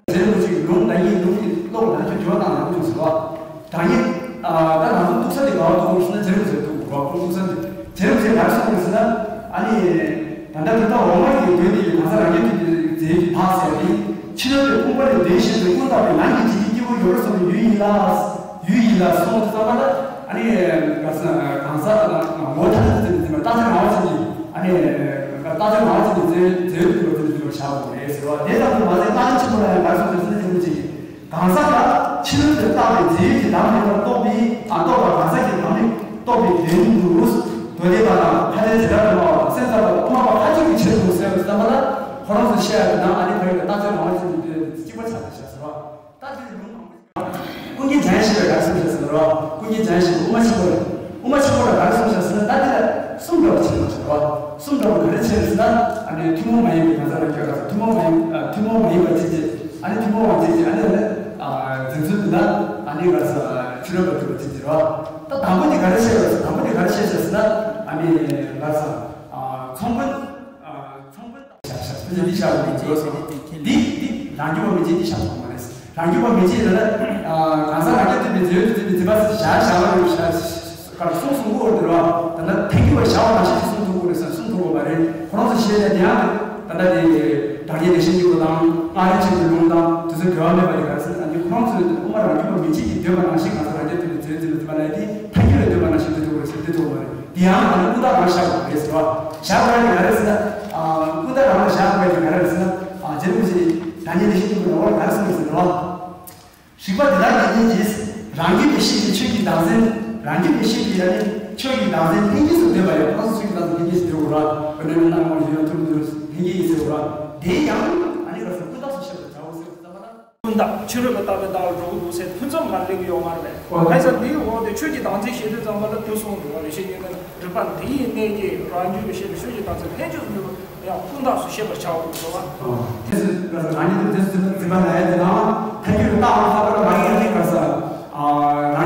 རྗེ་རིན་པོ་ཆེ་གི་ལུང་ད་ཡིན་ལུང་གི་ཀློག་ན་ཁྱོད་དྲི་བ་བཏང་ན་ཁུངས་ཟེར་བ། ད་ཡིན། ད་ང་ཚོ་ཐུག་ས་དེ་ག་བ་ཐུག་ཟེར་ན་རྗེ་རིན་པོ་ཆེ་ཐུག་རོགས་ཁུངས་ཐུག་ས་དེ་རྗེ་རིན་པོ་ཆེ་ག་རེ་གསུངས་ཡོད་ཟེར་ན། ཨ་ནི། ད་ལྟ་དེ་ལྟ་འོག་མ་གི་དོན་དེ་ཡི་གང་ཟག་རང་རྒྱལ་གྱི་རྫས་ཀྱི་བག་ཟེར་ཏེ། ཕྱི་རོལ་པའི་ཕུང་པོ་ལས་འདས་ཤིང་དུ་ཀུན་བཏགས་པའི་ནང་གི་འཇིག་རྟེན་སྐྱེ་བོ་ཡོད་རེ་གསུངས་པའི་ཡུལ་ཡིན་ལ། ཡུལ་ཡིན་ལ་གསུངས་ཏེ་ཙམ་པ་ལ། ཨ་ནི། གང་ཟག་གང་ཟག་ངོ་ཐ་དད་དུ་འཛིན་པ་རྟག་ཆ་ངོ་བོ་ཅན་གྱི། ཨ་ནི། རྟག་ཆ་ངོ་བོ་ཅན་གྱི་རྫས་རྫས་ཡོད་པའི་རྫས་ཡོད་པའི་བྱ་བ་རེད་ཟེར་བ་དེ་ལྟ་བུ་མ་ཟད་རྟགས་ཆེན་པོ་ལ་ཡང་ག་རེ་གསུངས་ཟེར་ན་ཅི་མོ་ཅིག་གང་ཟག་ལ་ཕྱི་རོལ་དུ་བཏགས་པའི་རྫས་ཡོད་ཀྱི་བདག་མེད་པར་རྟོགས་པའི་ཨ་རྟོགས་པ་གང་ཟག་གི་བདག་མེད་རྟོགས་པའི་དོན་དུ་མདོ་སྡེ་པ་དང་ཕ་རྒྱལ་བྱེ་བྲག་ཏུ་སྨྲ་བ་དང་སེམས་ཙམ་པ་དང་དབུ་མ་པ་ཁ་ཅིག་གིས་ཆོས་དང་ཟེར་བའི་བསམ་པ་ལ་ཁོ་རང་ཚོས་བཤད་ཡ་དེ་ནང་ཨ་ནི་ཕ་རྒྱལ་གྱི་རྟགས་ཆོས་ངོ་བོ་ཅན་གྱི་དོན་གཅིག་པ་ཆགས་པ་ཞེས་ཟེར་བ། ད་དེ་ལུང་མང་པོ་ཀུན་མཁྱེན་འཇམ་དབྱངས་བཞི་པས་ག་རེ་གསུངས་ཤག་ཟེར་ན་རོ། ཀུན་མཁྱེན་འཇམ་དབྱངས་བཞི་པས་དབུ་མ་ཆེན་པོ་ལ། དབུ་མ་ཆེན་པོ་ལ་ག་རེ་གསུངས་ཤག་ཟེར་ན་ད་དེ་ལ་གསུམ་འདྲ་བ་ཕྱེ་ན་ཟེར་རོ། གསུམ་འདྲ་བ་ག་རེ་ཕྱེ་ཟེར་ན། ཨ་ནི་ཐུན་མོང་མ་ཡིན་པའི་གང་ཟག་རང་རྒྱལ་ག་ཟེར་ཐུན་མོང་མ་ཡིན། ཨ་ཐུན་མོང་མ་ཡིན་པ་ཅིག་ཅིག་ཨ་ནི་ཐུན་མོང་བ་ཅིག་ཅིག་ཨ་ནི་ཨ་ནི་འཛིན་ཚུལ་དེ་ན་ཨ་ནི་ག་ཟེར་ཕྱི་རོལ་པ་གྲུབ་པ་ཅིག་ཅིག་རོ། ད་དང་པོ་དེ་ག་རེ་བཤད་ཡོད་ཟེར། དང་པོ་དེ་ག་རེ་བཤད་ཤག་ཟེར་ན། ཨ་ནི་ག་ཟེར་ཚོང་དཔོན། ཚོང་དཔོན། ཤག་ཤག་ཤག་འདི་བཤད་པ་མི་བྱེད་ཟེར། འདི་འདི་རང་རྒྱུད་པ་མན་ཆད་འདི་བཤད་པ་མ་རེད། རང་རྒྱུད་པ་མན་ཆད་ལ་གང་ཟག་རང་རྒྱལ་བསྟན་པའི་རྫས་ཡོད་དུ་བརྩི་བའི་འཛིན་པ་ཟེར་བཞག་བཞག་པ་རེད། བཞག་གར་གསུངས་གསུང་གི་ཡོད་རེད་བ། ད་ལྟ་ཐལ་འགྱུར་བ་བཞག་པ་ནང་བཞིན་གསུང་ཐུབ་ཀྱི་རེད་ཟེར་གསུང་ཐུབ་ཀྱི་མ་རེད། ཁོ་རང་ཚོ་བཤད་ཡ་དེ་ཡང་ད་ལྟ་དེ་བདག་ཉིད་ལས་གཞན་གྱི་སྒོ་དང་སྔགས་རིག་ཆེན་པོའི་ལུང་དང་དེ་ཚོ་འགལ་བ་མེད་པ་རེད་ག་རེ་ཟེར་ན། ད་འདི་ཁོ་རང་ཚོས་དབུ་མ་རང་རྒྱུད་པ་མན་ཆད་ཀྱིས་འདོད་པ་ནང་བཞིན་གང་ཟག་རང་རྒྱལ་བསྟན་པའི་རྫས་ཡོད་དུ་བརྩི་བའི་འཛིན་པ་ལབ་ཡ་དེ་ཐལ་འགྱུར་བའི་འདོད་པ་ནང་བཞིན་འདོད་ཐུབ་ཀྱི་རེད་ཟེར་འདོད་ཐུབ་ཀྱི་མ་རེད། དེ་ཡང་ད་ནི་ཀུན་བརྟགས་རང་བཞག་དགོས་རེད་ཟེར་བ། བཞག་དགོས་ཡ་དེ་ག་རེ་ཟེར་ན། ཨ། ཀུན་བརྟགས་རང་ལ་བཞག་དགོས་ཡ་དེ་ག་རེ་ཟེར་ན། ཨ། རྗེ་རིན་པོ་ཆེས་བདག་ཉིད་ལས་གཞན་གྱི་སྒོ་ནས་འོ་ག་རེ་གསུངས་ཟེར་ན། རིགས་པ་འདི་དག་ཉིད་ཀྱིས་རང་རྒྱུད་པའི་ཤེས་པའི་ཆོས་ཀྱི་བདག་འཛིན། རང་རྒྱུད་པའི་ཤེས་པའི་ཡ་ནི་ཆོས་ཀྱི་བདག་འཛིན་ལྷན་སྐྱེས་སུ་འདོད་པ་ཡོད། ཁོ་རང་ཚོ་ཆོས་ཀྱི་བདག་འཛིན་ལྷན་སྐྱེས་སུ་འདོད་དགོས་ར། དཔེར་ན་སྣང་བ་ཡོད་ཐུབ་འདོད་ལྷན་སྐྱེས་ཡིན་ཟེར་དགོས་ར། དེ་ཡང་ཨ་ནི་ར་ཟེར་ཀུན་བརྟགས་སུ་བཤད་པར་བྱའོ་ཟེར་བ་ཙམ་པ་ལ། ཀུན་བརྟགས་ཕྱི་རོལ་པ་ལྟ་བུའི་བདག་ལ་འགྲོ་གི་འདུག་ཟེར་ཐུན་མཚམས་མ་སླེབས་ཀྱི་ཡོད་མ་རེད་པས། ཨོ། གང་ཟག་འདིའི་འོག་དེ་ཆོས་ཀྱི་བདག་འཛིན་བྱེད་དུས་ཙམ་པ་ལ་དུ་གསུངས་འདུག་བ། ལེགས་བཤད་སྙིང་པོའི་ནང་། རིགས་པ་འདི་ཡི་གནད་ཀྱིས་རང་རྒྱུད་པའི་ཤེས་པའི་ཆོས་ཀྱི་བདག་འཛིན་ལྷན་སྐྱེས་སུ་འདོད་པ་ཡང་ཀུན་བརྟགས་སུ་ཤེས་པར་བྱའོ་གསུངས་པ། ཨོ། དེ་ཚོ་ག་ས་རང་ཉིད་དུ་དེ་ཚོ་འཛིན་པ་ལ་ཡ་དེ་ནའང་ཐལ་འགྱུར་བརྟག་པ་ལྟ་བུར་མ་ཡིན་ཏེ་ག་ས། ཨ། རང་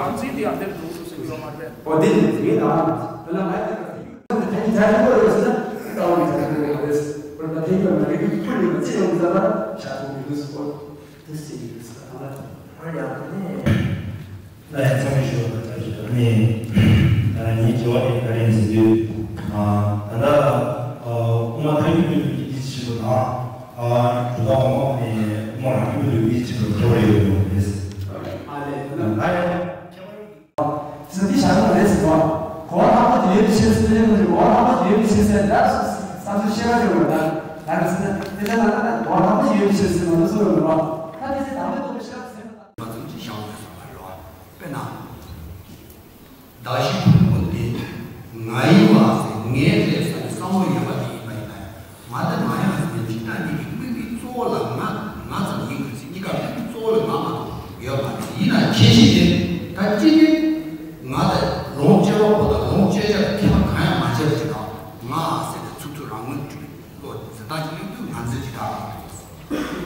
རང་འཛིན་དེ་ཡང་དེར་འདུག་སེ་ཡོད་མ་རེད། ཨོ་དེ་ནི་དེ་ཡིན་ན་དེ་ལ་ང་ཡི་ད་ཐེངས་ཐ་ཡི་གོ་ཡོད་ཟེར་ན་ད་བ་ནི་ཐ་ཡི་གོ་ཡོད་རེད། ཁོ་ད་ཐེངས་ཡོད་ན་རིག་གི་ཁུལ་ནི་ཅི་ཡོང་ཟེར་ན་ཤ་ཚོང་གི་ལུས་སུ་ཁོ་དེ་སྲིད་ཡོད་ཟེར་ད་ལ། ཨ་ཡ་ནི། ད་ཡ་ཚང་མི་ཞུ་བ་ད་ཞུ་ད་ནི། ད་ངའི་དྲི་བ་དེ་ག་རེ་ཟེར་དུས། ད་ལྟ་དབུ་མ་ཐལ་འགྱུར་ཕུལ་བའི་དུས་ཚིགས་ཤིག་ཏུ་དང་། གྲུབ་མཐའ་དབུ་མ་ནས་དབུ་མ་རང་རྒྱུད་ལུས་པའི་ཕྱིར་དུ་འགྲོ་བ་ཡོད་ཡོད་རེད། ཨ་ལས་ད་ལྟ་ཡང་། ཙི་ཏི་བྱ་དགོས་རེད་ཟེར་བ། གོ་བ་ལྷག་པ་དེ་ཡོད་པའི་ཕྱིར་ཟེར་ནས་གོ་བ་ལྷག་པ་དེ་ཡོད་པའི་ཕྱིར་ཟེར་ད་བསམ་ཚུལ་ཤེས་པ་ཡོད་པ་ད་ད་ག་ཟེར་ན་དེ་ལྟ་ན་ད་གོ་བ་ལྷག་པ་དེ་ཡོད་པའི་ཕྱིར་ཟེར་ན་ད་སོ་ཡོད་པ་ད་དེ་ཚེ་དང་པོའི་ཐོག་ནས་ཤེས་པ་ཟེར་ན་ད། མ་ཙམ་གྱི་བཞག་དགོས་བསམ་པ་རེད་བ། དཔེར་ན། བདག་གཞན་ཕུང་པོ་འདི་ང་ཡིན་པ་ཟེར་ངའི་རེད་ཟེར་ནས་བསམ་བློ་ཡོད་པ་དེ་ཡིན་པ་ཡིན་ན་ཡང་། ང་དང་ང་ཡང་ཟེར་ནས་འཇིག་རྟེན་འདི་གི་དམིགས་པའི་གཙོ་བོ་ལ་ང་ང་ཙམ་ཡིན་དགོས་ཟེར་གཉིས་ཀ་དམིགས་པའི་གཙོ་བོ་ལ་ང་མ་གཏོགས་ཡོད་མ་རེད། ཡིན་ན་ཁྱད་གཞི་དེ་ད་གཅིག་ནི་ང་དང་ལོངས་སྤྱོད་པ་པོ་དང་ལོངས་སྤྱོད་བྱ་ལ་ཁྱད་པར་གང་ཡང་མ་བྱས་པ་ཅིག་དང་ང་ཟེར་ནས་ཚུགས་ཚུགས་རང་ངོས་གྲུབ་པའི་བློ་འཛིན་སྟངས་ཀྱི་སླེབས་དུས་ང་འཛིན་གྱི་དག་ད་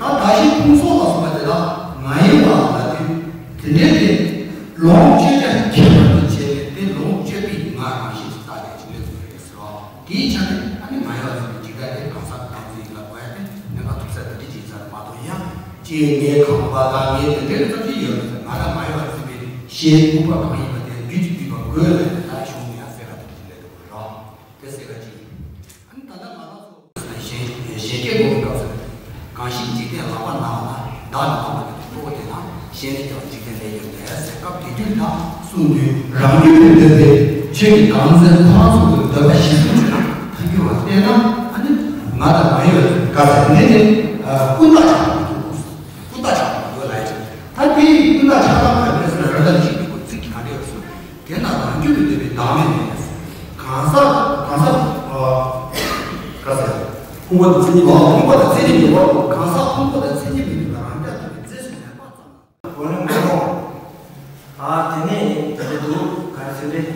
བདག་གཞན་ཕུང་སོགས་ལ་སོགས་པ་དེ་དག་ང་ཡིན་པ་ལ་དུས་དེ་འདྲའི་དེ་ལོངས་སྤྱོད་ཀྱང་ཁྱད་པར་དུ་བྱས་ནས་དེ་ལོངས་སྤྱོད་པའི་ང་རང་བཞིན་དུ་བཏགས་ནས་ཅི་ལས་བཟོ་རེད་ཟེར་བ། དེའི་ཆ་ནས་ཨ་ནི་ང་ཡིན་པ་ཟེར་ནས་འཇིག་རྟེན་དེ་གང་ཟག་གི་སྟངས་འཛིན་ཡིན་ལ་གོ་ཡ་དེ་གནད་འགག་ཐུག་ས་དེ་འདྲ་ཅིག་ཡིན་ས་རེད་མ་གཏོགས་ཡང་ཅིག་ངའི་ཁམས་པ་དང་ངའི་དེ་འདྲའི་ཙམ་ཅིག་ཡོད་མ་ཟེར་ང་དང་ང་ཡིན་པ་ཟེར་བའི་གཞན་དམིགས་པ་གང་ཡིན་པ་དེ་རྒྱུད་ཀྱི་དམིགས་པ་དགོས་ལ་ད་གཞུང་ནས་ཡང་གསལ་ཁ་དེ་འདྲ་ཅིག་སླེབས་འདུག་གོ་རོགས། དེ་གསལ་ཁ་ཅིག་ཡིན། ཨ་ནི་ད་ལྟ་ང་རང་ཚོ་གཞན་གཞན་སྐྱེ་དགོས་པའི་སྐབས་སུ་གང་ཞིག་འཇིག་རྟེན་ལག་པ་ན་བ་ན་བདག་ནི་ལག་པ་ན་དེ་གཙོ་བོ་དེ་ན་གཞན་ནི་ཀྱང་འཇིག་རྟེན་ལས་ཀྱང་མེད་ཟེར་སྐབས་དེ་དུས་ད་གསུངས་དུས་རང་རྒྱུད་ལས་འདོད་པའི་ཆོས་ཀྱི་བདག་འཛིན་ཁོ་རང་ཚོ་གི་འདོད་པ་གཞི་བཟུང་བྱས་ན་ཐལ་འགྱུར་བ་བལྟས་ན་ཨ་ནི་ང་དང་ང་ཡོད་དགའ་ཟེར་ནས་ནི་ཀུན་བརྟགས་ཆགས་པ་འདུག་ཀུན་བརྟགས་ཆགས་པ་འདུག་ལ་ཡིན། ད་དེ་ཡི་ཀུན་བརྟགས་ཆགས་པ་ག་རེ་ཟེར་ན་ར་ད་ཞིག་འདུག་ཚིག་གི་ག་རེ་ཡོད་སོང་། དེ་ན་རང་རྒྱུད་ལས་འདོད་པའི་བདག་མེད་མེད། གང་ཟག་གང་ཟག་ག་ཟེར། ཕུང་པོ་དང་མཚན་ཉིད་མེད་པ། ཕུང་པོ་དང་མཚན་ཉིད་མེད་པ། གང་ཟག་ཕུང་པོ་དང་མཚན་ཉིད་མེད་པའི་རང་རྒྱལ་དང་རྫས་སུ་མེད་པ་ཙམ་ལ། གོ་ནི་མ་གོ། ཨ་དེ་ནས་དེ་འདྲ་འདུག་ག་རེ་ཟེར་རེད།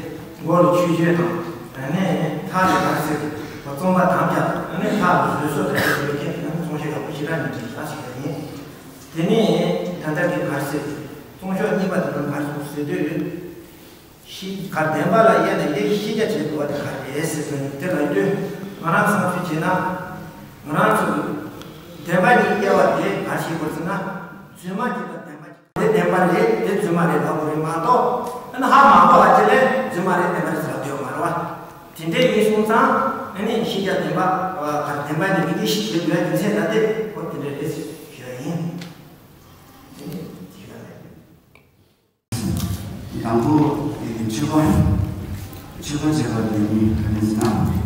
མགོ་ལ་ཆུ་སྐྱོད་དང་། དེ་ནས་ཐག་ལ་ག་རེ་ཟེར། རྩོམ་པ་དམ་བཅའ་དང་། དེ་ནས་ཐག་ལ་བཟོད་གསོལ་དང་བཅས་པའི་ཁྱད་དེ་ནི་ཚོང་ཤོག་ཡག་པོ་ཞེ་དྲག་ནས་བྲིས་ཤག་ཞིག་ཡིན། དེ་ནས་ད་ལྟ་གི་ག་རེ་ཟེར། ཚོང་ཤོག་གཉིས་པ་དེ་ནི་ག་རེ་ཟེར་ཟེར་དུས། ཤེས་ག་བདེན་པ་ལ་དབྱེ་ནས་དེ་ཤེས་རྒྱ་བྱེད་དགོས་པ་དེ་ག་རེ་རེད་ཟེར་དུས་དེ་ལ་ལྟོས། ང་རང་ཚོ་ཚོས་བྱས་ན། ང་རང་ཚོ་བདེན་པ་གཉིས་དབྱེ་བ་དེ་ག་རེ་ཤེས་དགོས་ཟེར་ན། རྫུན་མ་གཅིག་དང་བདེན་པ་གཅིག་དེ་བདེན་པ་རེད་དེ་རྫུན་མ་རེད་ལབ་དགོས་རེད་མ་གཏོགས། ཨ་ནི་ཧ་མ་གོ་བ་དེ་ལས་རྫུན་མ་རེད་བདེན་པ་རེད་ཟེར་ལབ་ཡོད་མ་རེད་བ། དེ་འདྲས་ཡིན་སོང་ཙང་ཨ་ནི་ཤེས་རྒྱ་བདེན་པ་བདེན་པ་ནི་མི་དེ་ཤེས་དགོས་རྒྱུ་མཚན་ད་དེ་ཁོ་དེ་འདྲས་རེད་ཞུ་ཡ་ཡིན། དེ་ནི་དེ་ག་རེད། དང་པོ། ཆོས་པ། ཆོས་པ་བྱེད་པ་དེ་ནི་ག་རེ་ཟེར་ན།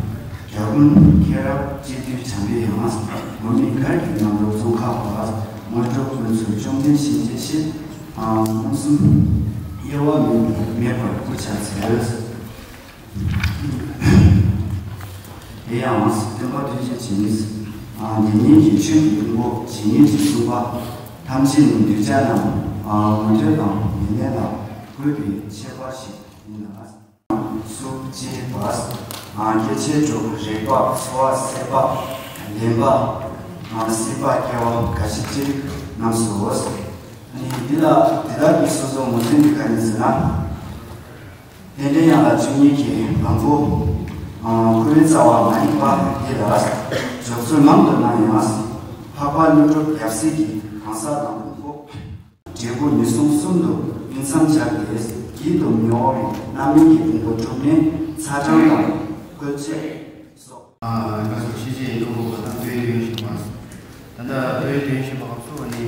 རྒྱལ་ཀུན་མཁྱེན་རབ་སྤྱི་བཏུལ་བྱམས་པའི་དབྱངས། ངུར་སྨྲིག་གར་གྱི་རྣམ་རོལ་ཙོང་ཁ་པ། དངོས་གྲུབ་ཀུན་འཚོལ་བཅོམ་ལྡན་གཤིན་རྗེའི་གཤེད། མངོན་སུམ་དབྱེ་བ་མེད་པར་མེད་པར་སྐུ་ཕྱག་འཚལ། དེ་ཡང་སྟོན་པ་ཐུགས་རྗེ་ཅན། དེ་ཉིད་ཀྱི་ཆོས་ཀྱི་ཕུང་པོ་ཇི་སྙེད་ཅིག་གསུངས་པ། ཐམས་ཅད་ནི་གདུལ་བྱ་རྣམས་ངོ་འཕྲོད་དང་ཡིད་ལས་ལ་གུས་པའི་མཆོད་པ་ཞིག་ཡིན་ལ། སུ་ཅི་བ། སྐྱེ་མཆེད་དྲུག་རེག་པ་ཚོར་བ་སྲེད་པ་ལེན་པ་སྲིད་པ་སྐྱེ་བ་འགའ་ཞིག་ཅི་རིགས་རྣམས་སོ། འདི་ལ་དེ་དག་གི་སོ་སོ་ངོས་འཛིན་འདི་ག་ནས་ཟེར་ན། རྟེན་འབྲེལ་དབྱངས་ལ་བཅུ་གཉིས་ཀྱི་བམ་པོ། བསྐུལ་བའི་རྩ་བ་མ་ཡིན་པ་འདི་ལ། འཇོག་ཚུལ་མང་དུ་སྣང་ཡང་། འཕགས་པ་ཀླུ་སྒྲུབ་ཡབ་སྲས་ཀྱི་གང་ཟག་དང་ཕུང་པོ། འབྲས་བུ་ངེས་བཟུང་གསུམ་དུ་དབུས་མཚམས་སྦྱར་ཏེ། བགྱིད་དུ་མི་འོང་བའི་རྣམ་སྨིན་གྱི་ཕུང་པོ་དྲུག་ནི་ཚ་གྲང་དང་བཀོལ་ཆས་སོགས། ཨ་དགའ་བསུ་ཤེས་བྱའི་ཁོ་བོ་བ་དང་བོད་ཡིག་ཡོན་ཞུ་བ། ད་ལྟ་བོད་ཡིག་ཡོན་ཞུ་བ་སོགས་ནི།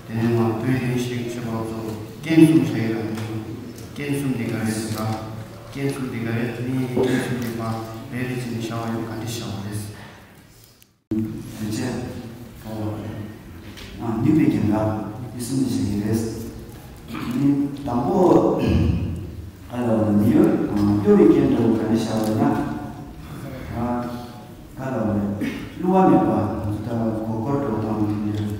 དེ་ནས་ང་བོད་ཡིག་ཡོན་ཞུ་ཞུ་བ་སོགས་རྐྱེན་གསུམ་བྱ་ཡི་རང་ཞུ། རྐྱེན་གསུམ་དེ་ག་རེ་ཟེར་བ། རྐྱེན་གསུམ་དེ་ག་རེ་ནི་རྐྱེན་གསུམ་དེ་པ་རེ་རེ་བྱས་ནས་བྱ་བ་ཡོད་ག་འདི་བྱ་བ་རེད། དེ་ཚེ། ཨ་ནུས་པའི་རྒྱན་ལ་ནུས་གསུམ་ནས་བྱེད་ཀྱི་རེད། ནི་དང་པོ། ལྟོས་པའི་རྐྱེན་འདྲ་བོ་ག་ནས་བྱ་བ་ན། ཨ། ག་ལ་བ་རེད། བསླུ་བ་མེད་པ་ང་ཚོ་ལྟ་བ་མགོ་སྐོར་འགྲོ་སྟངས་དེ་འདྲ་རེད།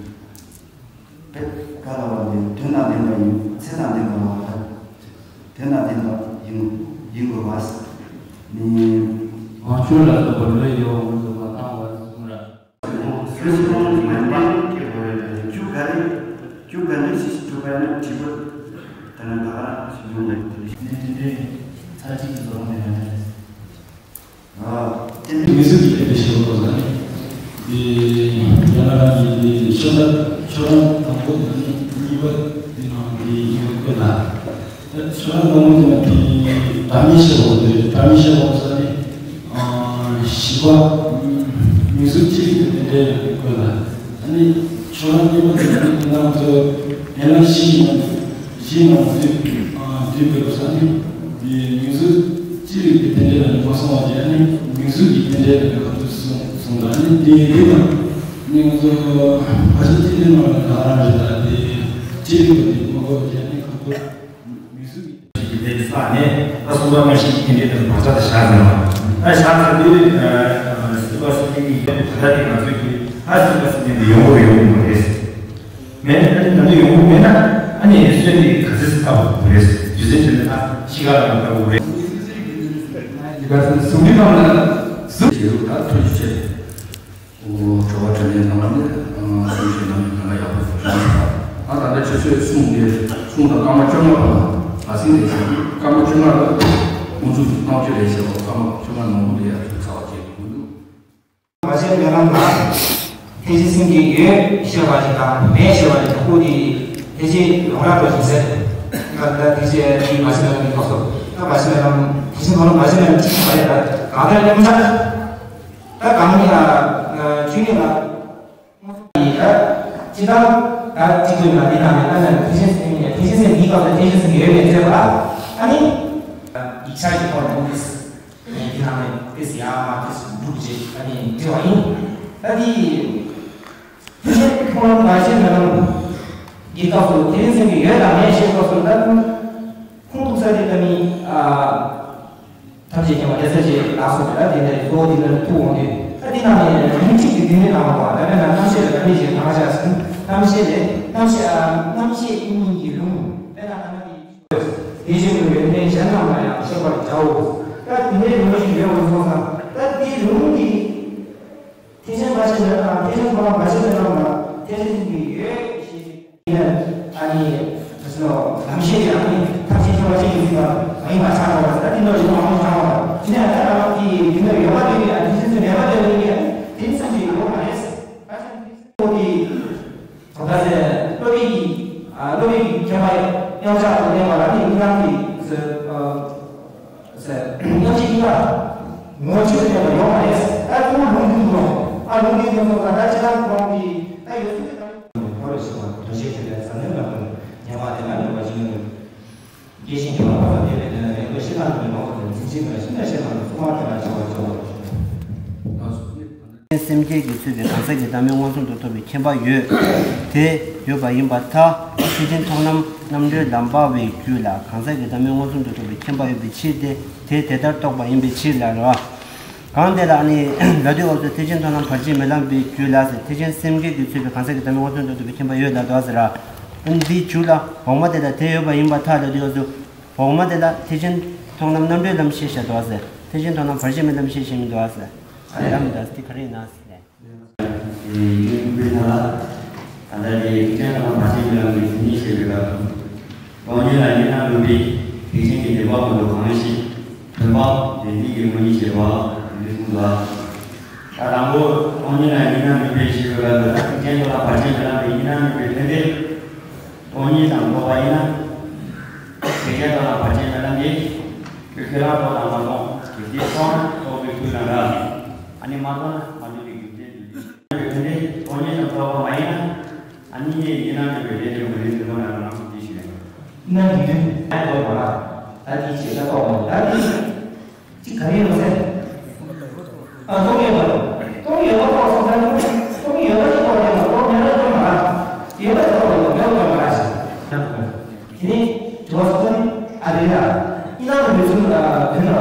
དཔེ་ག་ལ་བ་རེད། དོན་དང་ལྡན་པ་ཡིན། ཚེ་དང་ལྡན་པ་ལ་བ་ད། དོན་དང་ལྡན་པ་ཡིན་ཡིན་དགོས་པ། ནི། དབང་ཕྱུག་ལ་སོགས་པ་ལོས་ཡོད་པ་མི་བཟོད་པ་བཏང་བར་གསུངས་ལ། རྒྱུ་ག་རེ། རྒྱུ་ག་རེ་ཞིག་གྲུབ་པ་ཡིན་ན་དྲི་བ་དེ་ན་ད་ག་རང་ཞིག་ཡོང་ལ་དེ་རེད། ནས་དེ་འདྲའི་ཚར་གཅིག་གི་བཟོ་སྟངས་དེ་ང་ཚོས། ཨ། དེ་ནི་མི་གཟུགས་ཀྱི་རྟེན་འབྲེལ་ཞེས་པ་ལ་ནི། དེ་ཡང་ན་རང་གི་དེ་ཤོ་ལྟར་ཤོ་ལྟར་དང་པོ་དང་གཉིས་པ་དེ་ནང་དེ་ཡོད་དགོས་ལ། ཤོ་ལྟར་དང་པོ་དེ་ནང་དེ་སྒྲ་མི་ཤེས་པ་དེ་སྒྲ་མི་ཤེས་པ་ས་ནི། བཞི་པ། མིང་གཟུགས་ཅི་རིགས་ཀྱི་རྟེན་འབྲེལ་དགོས་ལ། ཨ་ནི་ཆོས་ལམ་གཉིས་པ་དེ་ནི་ང་ཚོ་ཡན་ལག་བཞི་ཡིན་ན་བཞི་ནང་དུ་དུས་དགོས་ས་ནི། མིང་གཟུགས་ཅི་རིགས་ཀྱི་རྟེན་འབྲེལ་ལ་ནི་མ་སོང་བ་ཅི། ཨ་ནི་མིང་གཟུགས་ཀྱི་རྟེན་འབྲེལ་ལ་ནི་ཁོ་ཚོས་གསུངས་གསུངས་ལ། ཨ་ནི་དེ་དེ་དང་ནི་ང་ཚོ་བར་ཆད་རྟེན་འབྲེལ་ནང་ལ་ག་རང་རེད། ད་དེ་ཅི་རིགས་ཀྱི་དེ་མ་དགོས་ཅི། ཨ་ནི་ཁོ་ཚོ། མིང་གཟུགས་ཀྱི་དེ་ས་ནས་ད་གསུམ་པ་སྔ་ཕྱི་གི་རྟེན་འབྲེལ་དང་བག་ཆགས་དང་བཞག་ཟིན་ལ། ད་བཞག་ཟིན་དུས་སྲིད་པ་སྲིད་པའི་མིག་ད་ལྟ་དེ་ང་ཚོས་ཀྱི་ད་སྲིད་པ་སྲིད་པའི་མིག་ཡོང་གི་ཡོང་གི་མ་རེད། མེད་ན་ད་ང་ཚོ་ཡོང་གི་མེད་ན་ཨ་ནི་སོན་དེ་ག་ཚོད་ལྟ་བུ་རེད། རྒྱུ་མཚན་དེ་ནི་ད་ཤི་ཁ་ལ་ལྟ་བུ་རེད། དེ་ག་ཚོད་གཟུགས་མིག་ནང་ལ་གཟུགས་བྱེད་རུ་ད་ཐུགས་རྗེ་ཆེ། ཨོ། གྲོ་བ་དྲན་ལེན་གནང་བ་ནི་གསུང་བཤད་གནང་མི་གང་ག་ཡག་པོ་བྱུང་སོང་། ཨ། ད་ལྟ་ཁྱེད་ཚོས་གསུང་དེ་གསུང་དང་སྐར་མ་བཅོ་ལྔ་པ་ལ་ཟིན་རེད་ཟེར། སྐར་མ་བཅོ་ལྔ་ལ་དབུ་འཛུགས་གནང་རྒྱུ་རེད་ཟེར་བ། སྐར་མ་བཅོ་ལྔ་ནང་ལོགས་ལ་ཡར་ཚུར་ཚར་བ་བྱེད་དགོས་འདུག། མ་བྱན་སྨོན་ལམ་ལ་ཐེག་ཆེན་སེམས་བསྐྱེད་ཡོད་ཞེས་པ་ཞིག་དང་མེད་ཞེས་པ་ཞིག་དང་པོ་དེ་ཐེག་ཆེན་ཡོངས་གྲགས་འགྲོ་བཞིན་ཟེར། ད་ལྟ་ཐེག་ཆེན་དེའི་མ་བྱན་སྨོན་ལམ་གྱི་སྐབས་སུ་ད་མ་བྱན་སྨོན་ལམ་ཐེག་ཆེན་སྨོན་ལམ་མ་བྱན་སྨོན་ལམ་གཅིག་མ་རེད། ད་གང་ལྟར་སྙོམས་ཆ། ད་གང་ཡིན་ལ། ཆོས་ཉིད་ལ། ཡིན་ད། སྤྱི་བཏང་། ད་གཅིག་པུ་ཡིན་ན་འདི་ནང་ནས་ད་ནི་ཐེག་ཆེན་སེམས་ཉིད་ཐེག་ཆེན་སེམས་འདིའི་སྐབས་སུ་ཐེག་ཆེན་སེམས་ཡོད་མེད་བཙལ་བ་ལ། ཨ་ནི། ཡིག་ཆ་ཡི་ཐོག་ནས་ཏིས། ངས་འདི་ནང་ནས་ཏིས་ཡ་མ་ཏིས་འབྲུག་ཅེས་ཨ་ནི་འབྲི་བ་ཡིན། ད་འདི། ཐེག་ཆེན་མཐོང་ལམ་མ་བྱན་སྨོན་ལམ་གྱི་སྐབས་སུ་ཐེག་ཆེན་སེམས་ཀྱི་ཡོད་དང་མེད་ཞེས་སྐབས་སུ་ད། ཁུངས་གཏུགས་ས་དེ་ད་ནི། ཨ། ཐམས་ཅད་མཁྱེན་པ་དེ་ཚོ་ཅིག་ལ་སོགས་པ་ད་དེ་འདྲའི་གཙོ་བོ་དེ་འདྲ་ཐུག་འོང་དུས་ད་དེ་རྣམས་ནི་རིམ་གཅིག་གི་དེ་འདྲའི་ནང་བ་ད་དཔེར་ན་རྣམ་ཤེས་ལ་ད་ནི་ཞེས་གང་བྱ་ཟིན་རྣམ་ཤེས་ལས་རྣམ་ཤེས་ཨ་རྣམ་ཤེས་ཨིན་ཡིན་གྱི་ལུང་དཔེར་ན་ཨ་ན་དེ་དེ་བཞིན་དུ་ཡོན་ཏན་གཞན་རྣམས་ལ་ཡང་ཤེས་པར་བྱའོ། ད་དེ་འདྲའི་ལུང་ཞིག་ཡོད་པར་སོང་ཙང་ད་དེའི་ལུང་འདི། ཐེག་ཆེན་ཕར་ཕྱིན་མེད་པ་དང་ཐེག་ཆེན་མཐོང་ལམ་མ་བྱན་སྨོན་ལམ་ལ་ཐེག་ཆེན་གྱི་ཡོད་ཞེས་ཨ་ནི་ད་ཚོ་ལམ་ཤེས་ཀྱི་ཨ་ནི་ཐབས་ཤེས་ཁྱད་པར་ཅན་གྱི་ཚིག་དང་མ་ཡིན་པ་ཆགས་འགྲོ་བ་ད་དེ་འདྲ་ཞིག་མང་པོ་ཆགས་འགྲོ་བ་ཅི་ནས་ད་རང་གི་དེ་འདྲ་ཡོད་པ་དེ་ནི་ཨ་ཐེག་ཆེན་ཚོ་མེད་པ་དེ་ནི་ཨ་ནི་དེ་ནི་བསམ་གྱི་ཡོད་མ་རེད། ད་ཚོ་དེ། ད་ལྟ་སློབ་དཔོན་གྱིས། ཨ། སློབ་དཔོན་གྱིས་མཁྱེན་པ་མཉམ་གཞག་ཏུ་གནས་པ་ལ་ནི་དབྱིངས་རང་གི་ཟེར། ཨ། ཟེར། མཉམ་གཞག་དབྱིངས་རང་ངོ་བོ་ཆོས་སུ་གནས་པ་ཡོད་མ་རེད། ད་ཁོང་ལུང་འདི་འདུག་རོ། ཨ། ལུང་འདི་འདུག་རོ། ད་ལྟ་ཅི་ལྟར་ཁོང་གིས་ད་ཡོད་ཚུལ་དེ་ད། འཁོར་བའི་སྲིད་པ་དོན་བྱེད་མཁན་པའི་ཟབ་གནོན་ལ་ཉན་པ་དེ་ལ་ནུས་པ་ཅི་ནུས། སྐྱེ་ཞིང་སྐྱེ་བ་འཕགས་པ་དེ་ལས་དེ་ལ་རིང་པོ་ཤི་ཁ་ནུས་ལོག་ཏུ་འཛིན་ཅིང་ལ་ཤིན་ཏུ་ཤེས་ན་ལ་སྲུང་བ་དེ་ལ་བྱ་བ་བྱ་བ། སེམས་བསྐྱེད་ཀྱིས་ཚུད་པའི་གང་ཟག་གི་བདག་མེད་མངོན་སུམ་དུ་རྟོགས་པའི་མཁྱེན་པ་ཡོད་དེ་ཡོད་པ་ཡིན་པར་ཐལ། ཐེག་ཆེན་མཐོང་ལམ་རྣམ་གྲོལ་ལམ་པ་བའི་རྒྱུད་ལ་གང་ཟག་གི་བདག་མེད་མངོན་སུམ་དུ་རྟོགས་པའི་མཁྱེན་པ་ཡོད་པའི་ཕྱིར་ཏེ། དེ་དེ་ལྟར་རྟོགས་པ་ཡིན་པའི་ཕྱིར་ལ་རོ། གང་དེ་ལ་ནི་ལ་དུས་འོབ་ཏུ་ཐེག་ཆེན་མཐོང་ལམ་བར་ཆད་མེད་ལམ་པའི་རྒྱུད་ལ་ཟེར། ཐེག་ཆེན་སེམས་བསྐྱེད་ཀྱིས་ཚུད་པའི་གང་ཟག་གི་བདག་མེད་མངོན་སུམ་དུ་རྟོགས་པའི་མཁྱེན་པ་ཡོད་ལ་དོ་ཟེར་ར། འདིའི་མཇུག་ལ་འོག་མ་དེ་ལ་དེ་ཡོད་པ་ཡིན་པར་ཐལ་ལ་དུས་འོབ་ཏུ། འོག་མ་དེ་ལ་ཐེག་ཆེན་མཐོང་ལམ་རྣམ་གྲོལ་ལམ་ཤེས་བྱ་དོ་ཟེར། ཐེག་ཆེན་མཐོང་ལམ་བར་ཆད་མེད་ལམ་ཤེས་བྱེད་མི་འདུག་ཟེར། ཨ་ལམ་འདུག་དེ་ག་རེ་ཡིན་ན་ཟེར། ཡིན་པའི་ཐ་ལ། ད་ལྟ་དེ་ཐེག་ཆེན་མཐོང་ལམ་བར་ཆད་མེད་ལམ་གྱི་དེ་ཉིད་ཤེས་པའི་སྐབས་སུ། སྟོང་ཉིད་ལ་གཉིས་སྣང་མེད་པའི་ཐེག་ཆེན་གྱི་བདེན་པ་ཀུན་ཏུ་གང་ཞིག་བདེན་པ་བདེན་འཛིན་གྱི་དངོས་གཉེན་ཞེས་པ་འདི་གསུངས་ལ། ད་དང་པོ་སྟོང་ཉིད་ལ་གཉིས་སྣང་མེད་པའི་ཤེས་པའི་སྐབས་སུ་ད་ཐེག་ཆེན་མཐོང་ལམ་བར་ཆད་མེད་ལམ་གྱི་གཉིས་སྣང་མེད་པའི་ཕན་བདེ། སྟོང་ཉིད་དང་རྟོགས་པ་ཡིན་ན། ཐེག་ཆེན་མཐོང་ལམ་བར་ཆད་མེད་ལམ་གྱི། ཁྱོད་ཁྱོད་རང་རྟོགས་དང་མ་རྟོགས་ཀྱི་དེ་ཚོ་རྟོགས་པའི་ཚུལ་དང་འདྲ། ཨ་ནི་མ་རྟོགས་ན་མ་རྟོགས་པའི་རྒྱུ་མཚན་དུ་འདུས། དེ་ནི་སྟོང་ཉིད་དང་རྟོགས་པ་མ་ཡིན་ན། ཨ་ནི་ཡིན་ན་མེད་པའི་ལས་དེ་མ་ཡིན་དུ་མ་ན་རང་དུ་འདི་ཞིག་རེད། ན་འདི་དུས་ཨ་རྟོགས་པ་ལ། ད་འདི་ཞེས་ད་རྟོགས་པ་ལ་ད་འདི། ཅི་ག་རེ་ཡོད་ཟེར། ཨ། སྟོང་ཉིད་པ། སྟོང་ཉིད་པ་རྟོགས་སོང་ཙང་སྟོང་ཉིད་ཡོད་པ་ཞིག་རྟོགས་ཡོད་མ་རྟོགས་མེད་པ་རྟོགས་མ་ར། ཡོད་པ་རྟོགས་ཡོད་མེད་པ་རྟོགས་མ་ར་ཞེས། དེ་ནི་དྲི་བ་སོང་ཙང་ཨ་རེ་ལ། ཨི་ལང་དུ་མི་ཚུལ་དོན་ལ་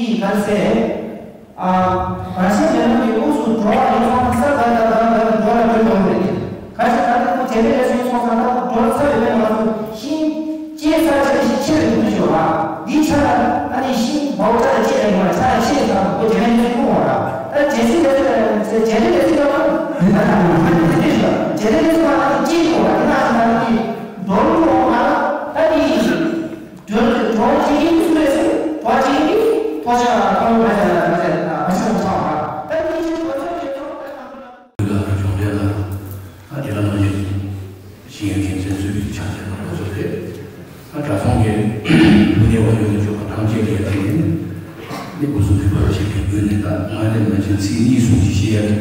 དེའི་ག་རེ་ཟེར། ཨ། རང་བཞིན་མེད་པ་ནི་དབུགས་སུ་འགྲོ་བ་ཡིན་སོང་ན་ས་ག་ད་ག་ག་འགྲོ་ལ་འགྲོ་ཡོང་རེད། ག་ཞིག་ད་ལྟ་ཁོ་བྱེད་འབྲེལ་ལས་སུ་ཡིན་སོང་ཙང་ད་ཁོ་འགྲོ་ས་ཡོད་པའི་ང་ཚོ་ཤིང་སྐྱེས་ས་ཆ་ཞིག་ཆེ་བའི་འདུ་ཤོག་ཨ། འདིའི་ཆ་ལ་ཨ་ནི་ཤིང་བའོ་ཆ་ལ་སྐྱེས་པའི་ང་ཆ་ལ་ཤེས་དང་ཁོ་བྱེད་འབྲེལ་ལས་སུ་ཡིན་སོང་ར། ད་བྱེད་ཚིག་ལས་སུ་བྱེད་འབྲེལ་ལས་སུ་ཡོང་ན་ད་ད་ད་ད་བྱེད་འབྲེལ་ལས་སུ་ཡོང་ན་ད་སྐྱེས་ཡོང་ར། དེ་ན་ཞིག་ད་ལྟ་འདི་འགྲོ་ལུགས་ཡོང་ང་ད་འདི། གྲོགས་གཅིག་གིས་སུ་རེད་ཟེར། གྲོགས་གཅིག་གིས་ཐོག་ཆ་ཐོག་མ་ཟེར་ན་ཟེར་ན་བ་ཤ་ཚང་བ། ད་ནི་ཅི་གོ་ཚོད་ཅི་ཚོད་ད་གང་དུ་ལ། ལ་ལ་གྱོང་རེད་ལ། ཨ་དེ་ལ་ནང་བཞིན་ཤེས་ཡོན་མཁན་ཚོས་ཚུལ་གྱི་ཆ་ཤས་ལ་ལོགས་སུ་རེད། ཨ་གྲྭ་ཚང་གི་ལུགས་གནས་བ་ཡོད་ནས་ཆོག་པ་ཐམས་ཅད་ལ་ཡ་དེ་ནི་ནི་སྐུ་གཟུགས་གུས་པར་བྱེད་པའི་སྒོ་ནས་ད་ང་ལས་མ་བྱན་ཚིག་གཉིས་གསུང་གཅིག་བཤད་ཡ་དེ།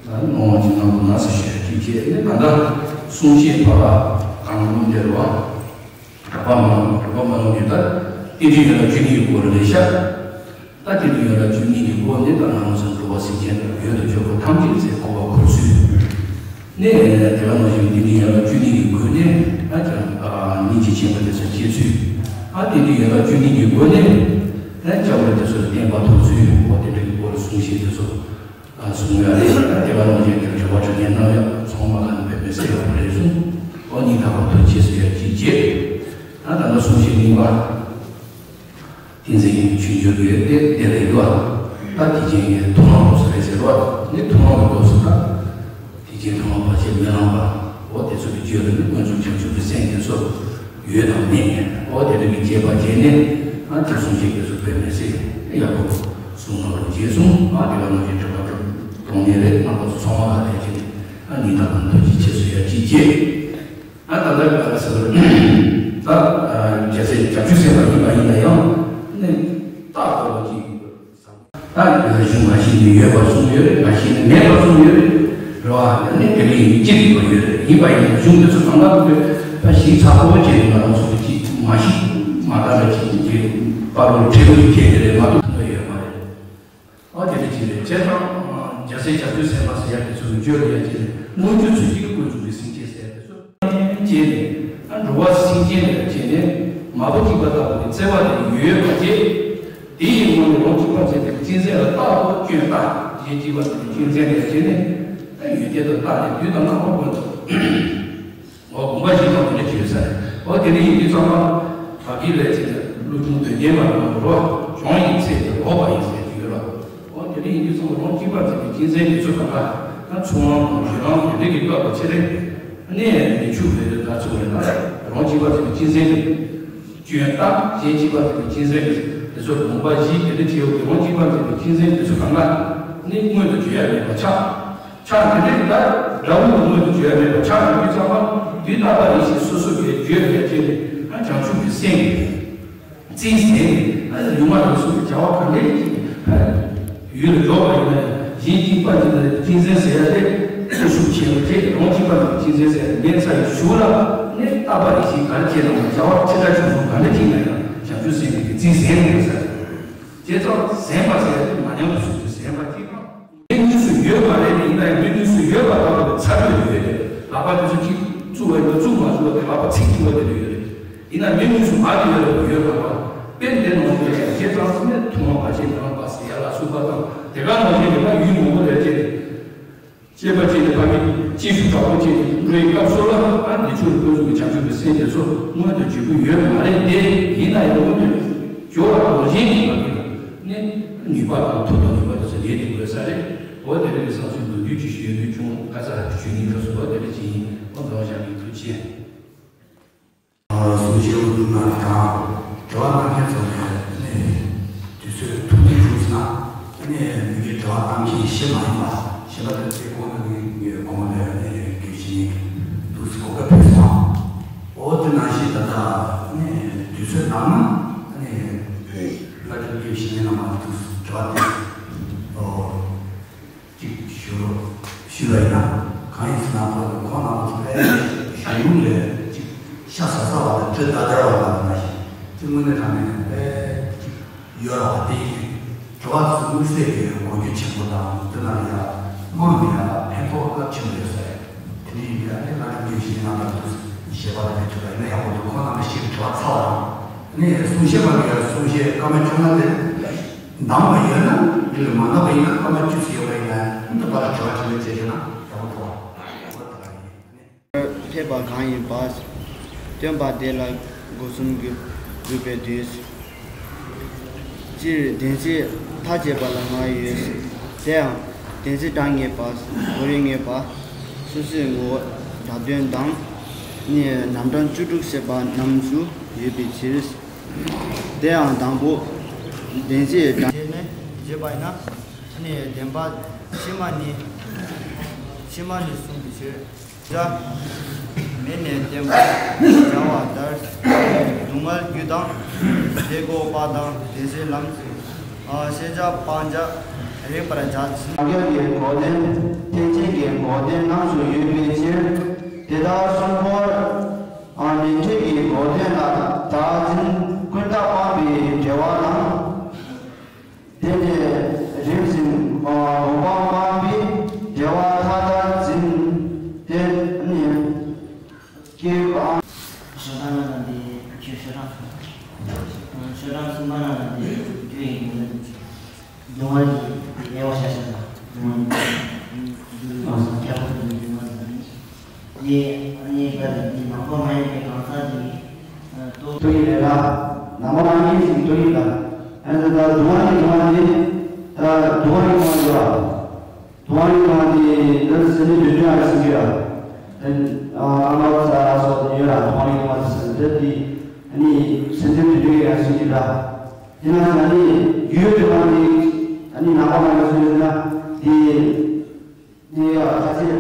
ད་སྣང་བ་ཅི་སྣང་དུ་ན་ཟེར་ཞེས་ཅིག་བྱས་ནས་ད་ལྟ་གསུང་བཤད་བར་ལ་གང་རུང་དེ་རུ་བ། གྲགས་པ་མ་གྲགས་པ་མ་ལུང་གིས་ད་རྟེན་འབྲེལ་ཡན་ལག་བཅུ་གཉིས་ཀྱི་སྐོར་ལས་ཤག་ད་རྟེན་འབྲེལ་ཡན་ལག་བཅུ་གཉིས་ཀྱི་སྒོ་ནས་ད་ང་རང་ཚོ་འགྲོ་བ་སེམས་ཅན་ཡོད་དོ་ཅོག་པོ་ཐམས་ཅད་ཚེ་འཁོར་བ་འཁོར་ཚུལ་ནས་དེ་ག་ནང་བཞིན་རྟེན་འབྲེལ་ཡན་ལག་བཅུ་གཉིས་ཀྱི་སྒོ་ནས་ད་ཀྱང་སྙིང་རྗེ་ཆེན་པོ་དེ་ཚོ་སྐྱེ་ཚུལ། ཨ་རྟེན་འབྲེལ་ཡན་ལག་བཅུ་གཉིས་ཀྱི་སྒོ་ནས་ད་སྐྱབས་འགྲོ་དེ་ཚོ་ལ་བརྟན་པ་ཐོབ་ཚུལ། འོ་དེ་འདྲ་གི་སྐོར་གསུང་བཤད་དེ་ཚོ། ཨ་གསུང་ཡ་རེད། ཨ་དེ་བ་ནང་བཞིན་གྱི་དྲི་བ་དྲི་ལན་གནང་ཡ་ཚང་མ་ག་ནས་ཕེབས་མེད་ཟེར་ཡོད་པ་རེད་གསུངས། ཨོ་གཉིས་ཐག་པ་ཐུགས་རྗེ་ཆེ་ཟེར་ཡ་གཅིག་བྱས། ཨ་ད་ལྟ་གསུང་བཤད་གཉིས་པ། བསྟན་འཛིན་ཆོས་འབྱོར་གྱི་དེ་དེ་རེད་འདུག་ད་དེ་ཅན་གྱི་ཐུགས་སྣང་སྐབས་སུ་རེད་ཟེར་བ་ནི་ཐུགས་སྣང་གི་སྐབས་སུ་ད། དེ་ཅན་ཐུགས་སྣང་བར་ཆད་མི་ལངས་པ། འོ་དེ་ཚོ་གི་རྒྱུད་ལ་ནི་དཀོན་མཆོག་བྱང་ཆུབ་ཀྱི་སེམས་དེ་ཚོ། ཡོད་དང་མེད། འོ་དེ་འདྲ་གི་དཔྱད་པ་བྱས་ནས་ཨ་ཅིག་གསུང་བཤད་དེ་ཚོ་དཔེ་མི་སྲིད་ཡག་པོ་གསུང་གནང་རོགས་བྱས་སོང་། ཨ་དེ་ག་ནང་བཞིན་དྲི་བ་དྲི་གཏོང་ནས་རེད། རྣམ་པ་ཚོ་ཚང་མ་ལ་དེ་བྱས་ནས་ཨ་ཉིན་དང་ཐུགས་རྗེ་ཆེ་ཟེར་ཡ་གཅིག་བྱས། ཨ་ད་ལྟ་ག་རེ་ཟེར་བ་རེད། ད་རྒྱལ་སྲས་བརྒྱད་ཅུ་ཟེར་བ་ཡིན་པ་ཡིན་ན་ཡང་ནི། ཏག་ཏག་ཅིག་ད་གཞུང་འགའ་ཞིག་ནི་ཡོད་པར་གསུངས་ཡོད་རེད། འགའ་ཞིག་ནི་མེད་པར་གསུངས་ཡོད་རེད། རེད་བ། ནི་དེ་ལས་ཡིན་གཅིག་ཡོད་རེད། ཡིན་པ་ཡིན་ན་གཞུང་དེ་ཚོ་གང་ག་དེ་ད་ཞིབ་ཚགས་པོ་བྱས་ནས་ང་རང་ཚོ་གི་ཅིག་མ་ཤེས་མ་དག་ལ་ཅིག་ཅིག་པར་ལུང་ཁྲིད་ལུང་ཁྱེད་དེ་རེད་མ་གཏོགས་ཐུབ་ཡོད་མ་རེད། ཨོ་དེ་འདྲ་ཅིག་རེད། བྱས་ཙང་རྒྱལ་སྲས་བྱང་ཆུབ་སེམས་དཔའ་ཟེར་ཡག་དེ་ཚོ་བརྗོད་ཡག་ཅིག་རེད། མངོན་སྤྱོད་ཚུལ་གྱིས་ཀུན་རྫོབ་ཀྱི་སེམས་བསྐྱེད་ཟེར་ཡག་དེ་ཚོ་བྱས་ནས་ཨ་འགྲོ་བ་སེམས་ཅན་ལ་བྱས་ནས་མ་བུ་གཅིག་པ་ལྟ་བུ་གི་བརྩེ་བ་དེ་ཡོད་པ་བྱས། དེ་ཡི་ངོ་ནས་རང་གཅིག་པ་བྱས་ཏེ་གཅན་གཟན་ལ་བལྟ་བ་སྐྱོན་བལྟ། གཞན་གཅིག་པ་དེ་གཅན་གཟན་ལ་བྱས་ནས་ཨ་ཡོན་ཏན་དུ་བལྟ་ནས་དུས་དང་རྣམ་པ་ཀུན་ཏུ། འོ་དགོངས་པ་བཞེས་སྟངས་དེ་འདྲ་བྱེད་ས་རེད། འོ་དེ་འདྲ་ཡིན་དུས་ཚང་མ་བ་གི་ལས་བྱེད་ཀླུ་ཆུང་དོན་རྐྱེན་མ་རེད་མ་རོ། གྱོང་ཡིན་ཚེ་དེ་ལོག་པ་ཡིན་ཟེར་གྱི་ཡོད་ར། འོ་དེ་འདྲ་ཡིན་དུས་ཚང་མ་རང་གཅིག་པ་ཚེ་གི་གཅན་གཟན་དེ་ཚོ་གང་ག་ན་ཚོང་ལམ་དང་ཞོལ་ལམ་དེ་འདྲ་གི་སྐབས་ལ་ཆེ་རེད། གནས་མི་ཆུག་པའི་རེད། ད་ཚོ་རེད་ན་རང་གཅིག་པ་ཚེ་གི་གཅན་གཟན་དེ་སྐྱོན་བཏགས། གཞན་གཅིག་པ་ཚེ་གི་གཅན་གཟན་དེ་ཚོ་དགོངས་པ་བཞེས་དེ་འདྲ་བྱེད་འོ་གི་རང་གཅིག་པ་ཚེ་གི་གཅན་གཟན་དེ་ཚོ་གང་ག་ནི་མངོན་དུ་བརྗོད་ཡ་མེད་པ་ཆགས། ཕྱག་དེ་རིང་ད་དགྲ་བོ་ལ་མངོན་དུ་བརྗོད་ཡ་མེད་པ་ཕྱག་ཡོད་དུས་ཚང་མ་དུས་རྟག་པར་ཡེ་ཤེས་སོ་སོ་གིས་བརྗོད་པའི་རྗེས་ནས་ཨ་བྱང་ཆུབ་ཀྱི་སེམས་ཀྱིས་རྩིས་ཟིན་ནས་ཨ་ལུས་ངག་ཡིད་གསུམ་གྱི་བྱ་བ་གང་འདྲ་ཞིག་ཡུལ་ལ་འཇོག་པ་ཡིན་ན་ཡང་གཞན་གཅིག་པ་གཅིག་ལ་གཅན་གཟན་ཟེར་ཡ་དེ་སོ་སོ་ཆེན་པོ་དེ་རང་གཅིག་པ་ལ་གཅན་གཟན་ཟེར་ཡ་ངའི་ཚ་ཡི་ཞུགས་ལ་ནི་རྟག་པར་ཡེ་ཤེས་ག་རེ་བྱས་ན་བྱ་བ་ཆེ་ཕྲ་ཆུང་གསུམ་གང་འདྲ་ཞིག་ཡིན་ན་ཡང་བྱང་ཆུབ་སེམས་ཀྱིས་རྩིས་ཟིན་ནས་ཟེར། བྱས་ཙང་ཟིན་པ་ཟེར་ཡ་དེ་མ་ཉམས་པ་སོ་སོའི་ཟིན་པ་གཅིག་དང་། མི་དངོས་སུ་ཡོད་མ་རེད། ཡིན་ན་ཡང་མི་དངོས་སུ་ཡོད་པ་ལྟ་བུ་ཚ་དྲོད་ཡོད་དེ་ལག་པ་དེ་ཚོ་གཅིག་བཙུགས་པ་ཡིན་ན་བཙུགས་མ་བཙུགས་པ་དེ་ལག་པ་ཚིག་བཙུགས་པ་དེ་འདྲ་ཡོད་རེད། ཡིན་ན་མི་དངོས་སུ་མ་དེ་ཡོད་རེད་ཡོད་མ་རེད། དཔེ་འདི་ནང་དུ་ཡང་བྱས་ཙང་སེམས་ནས་ཐུན་མོང་བ་ཞིག་ནང་པ་ཟེར་ཡ་ལ་སུ་པ་དང་དེ་ག་ནང་བཞིན་ཡོད་ན་ཡུལ་མང་པོ་རེད་ཅེས། སྐྱེས་པ་ཅིག་ནས་ཕ་གི་ཅི་ཞིག་དྲག་པོ་ཅིག་འགྲོ་ཡི་སྐབས་སུ་ལ་ཨ་འདི་ཆོས་ཀུན་རྫོབ་ཀྱི་བྱང་ཆུབ་ཀྱི་སེམས་དེ་ཚོ་མངོན་དུ་གྱུར་གྱི་ཡོད་མ་རེད་དེ། ཡིན་ན་ཡང་མངོན་དུ་གྱུར་བ་རང་བཞིན་གྱིས་ཕ་གི་ལ་ནི་ནུས་པ་དང་མཐུ་དང་ནུས་པ་དེ་ཚོ་ལྡན་དུ་དགོས་ས་རེད། འོ་དེ་རིང་གི་བསམ་ཚུལ་མདོར་བསྡུས་ཅིག་ཞུ་ཡོད་དུས་ཅུང་ཁ་ཚ་ཞུ་ཉིན་སྐབས་སུ་འོ་དེ་རིང་ཅིག་ཡིན། འོ་འདྲ་བ་བཞག་གི་ཐུགས་རྗེ་ཆེ། གསུང་བཤད་འོས་བསྡུ་གནང་བ་དང་དྲི་བ་གནང་མཁན་ཚོ་ནས་ནས་དུས་ཚོད་ཐུང་ཐུང་བྱུང་ཟིན་ན་ནས་མི་གི་དྲི་བ་གཏང་མཁན་ཞིག་མ་ཡིན་པ་གཞན་པ་དེ་ཚོའི་གོང་དུ་ནས་ངས་གོང་ལ་ནས་དགེ་བཤེས་འདུག་སེ་གོ་སྐབས་ཕུལ་སོང་། འོ་དེ་ནང་བཞིན་ད་ལྟ་ནས་དུས་ཚོད་ནང་ན་ནས་བླ་སྤྲུལ་དགེ་བཤེས་རྣམ་པ་འདུག་སེ་དྲི་བ་དེ་འོ། ཅིག་ཞུ་ཞུ་བ་ཡིན་ན་གང་ཡིན་ཟེར་ན་ཁོང་ཁོང་རྣམ་པ་ཚོ་ཨེ་གཞུང་ལུགས་ལས་ཅིག་ཤ་ཟ་ཟ་བ་དང་དྲི་ཟླ་ཟླ་བ་ལ་ན་ཞིག་ཅིག་དངོས་གནས་དྲང་གནས་ཨེ་ཅིག་ཡོད་ར་བ་དེ་ཡིན། དྲི་བ་དེ་ཚོ་དམིགས་བསལ་གྱི་གོ་རྒྱུ་ཆེན་པོ་དང་དེ་ན་ཡ་དམངས་ལ་ཡ་ཕན་ཐོགས་རླབས་ཆེན་པོ་ཡོད་ས་རེད། དེ་འདྲ་ཡིན་པས་ཨ་ནི་ང་རང་གི་ཞིག་རྣམ་པར་འདུག་ཞེས་པ་དང་དེ་ཐུབ་པ་ཡིན་ན་ཡག་པོ་འདུག་ཁོང་རྣམ་པ་ཞིག་དྲི་བ་ཚ་བ་དང་ནི་གསུང་བཤད་པ་གི་གསུང་བཤད་སྐར་མ་བཅོ་ལྔ་དེ། འདང་བ་ཡོད་ན་འདི་ལས་མ་འདང་བ་ཡིན་ན་སྐར་མ་བཅུ་ཙམ་ཡོད་པ་ཡིན་ན་འདི་པར་དྲི་བ་དྲི་ལན་བྱེད་ཤེས་ན་ཡག་པོ་འདུག་བ། ཕེབས་པ་གང་ཡིན་པ། སྟོན་པ་དེ་ལ་སྒོ་གསུམ་གྱི་གུས་པས་འདུད། སྤྱིར་བདེན་ཚིག་ཐག་བཅད་པ་ལ་ང་ཡོད། དེ་ཡང་བདེན་ཚིག་གྲངས་ངེས་པ། གོ་རིམ་ངེས་པ། སོ་སོའི་ངོ་བོ་སྒྲ་དོན་དང་། ནི་རྣམ་གྲངས་བཅུ་དྲུག་བྱེད་པ་རྣམས་སུ་ཡོད་པའི་ཕྱིར། དེ་ཡང་དང་པོ། བདེན་ཚིག་དང་། དེ་ནས་བརྗོད་པ་ཡིན་ན། ནི་བདེན་པ་ཕྱི་མ་ནི། ཕྱི་མ་ནི་གསུངས་པའི་ཕྱིར། བྱ། མེ་ནས་བརྟེན་པ། བྱ་བ་ལྟར། སྡུག་བསྔལ་རྒྱུ་དང་། དེ་འགོག་པ་དང་བདེན་བཞིའི་ལམ། ཤེས་བྱ་སྤང་བྱ་རིག་པར་བྱ། སངས་རྒྱས་ཀྱི་གོ་དོན། ཐེག་ཆེན་གྱི་གོ་དོན་རྣམས་སུ་ཡོད་པའི་ཕྱིར། དེ་དག་གསུམ་པོར། ཨ་ནི་ཐེག་གི་གོ་དོན་ལ་བདག་འཛིན་ཀུན་བརྟགས་སྤངས་པའི་འབྲེལ་བ་དང་། དེ་ནས་རིམ་བཞིན་སྒོམ་སྤང་སྤངས་པའི་འབྲེལ་བ་མཐའ་དག་འཛིན་ཏེ་ནི་སྐྱེ་བའམ། ཤོག་གྲངས་ལ་འདི་ཁྱོད་ཤོག་གྲངས་ཤོག་གྲངས་གསུམ་པ་ལ་འདི་རྒྱུ་ཡིན་མོད། སྡུག་བསྔལ་གྱི་དབྱེ་བ་ཤ་ཤ་དང་སྡུག་བསྔལ་གྱི་སྡུག་བསྔལ་དང་། དེ་ནི་ག་རེ་འདི་ནང་པ་མ་ཡིན་པའི་གང་ཟག་དེ་ནི་ལྟོ་ལྟོ་ཡིན་ལ། ནང་པ་མ་ཡིན་ཞིང་ལྟོ་ཡིན་ལ། ཨ་ནི་ད་སྡུག་བསྔལ་གྱི་སྡུག་བསྔལ་དེ་ད་སྡུག་བསྔལ་གྱི་སྡུག་བསྔལ་ཡོད་པ། སྡུག་བསྔལ་གྱི་སྡུག་བསྔལ་དེ་འདིར་སེམས་ཅན་དོན་བྱེད་ཡག་སེམས་ཅན་ཡོད་ལ། ཨ་ལ་ས་ལ་སོགས་དེ་ཡོད་ལ། སྡུག་བསྔལ་གྱི་སྡུག་བསྔལ་དེ་ཟེར་འདི་ཨ་ནི་སེམས་ཅན་དོན་བྱེད་ཡག་སེམས་ཅན་ཡོད་ལ། དེ་ན་ཨ་ནི་རྒྱུའི་སྡུག་བསྔལ་དེ་ཨ་ནི་ནང་པ་མ་ཡིན་སུ་ཡོད་ན་དེ་དེ་ཡ་ཁ་ཚེ་ཡོད་ལ། ཨ་ཁ་ཚེ།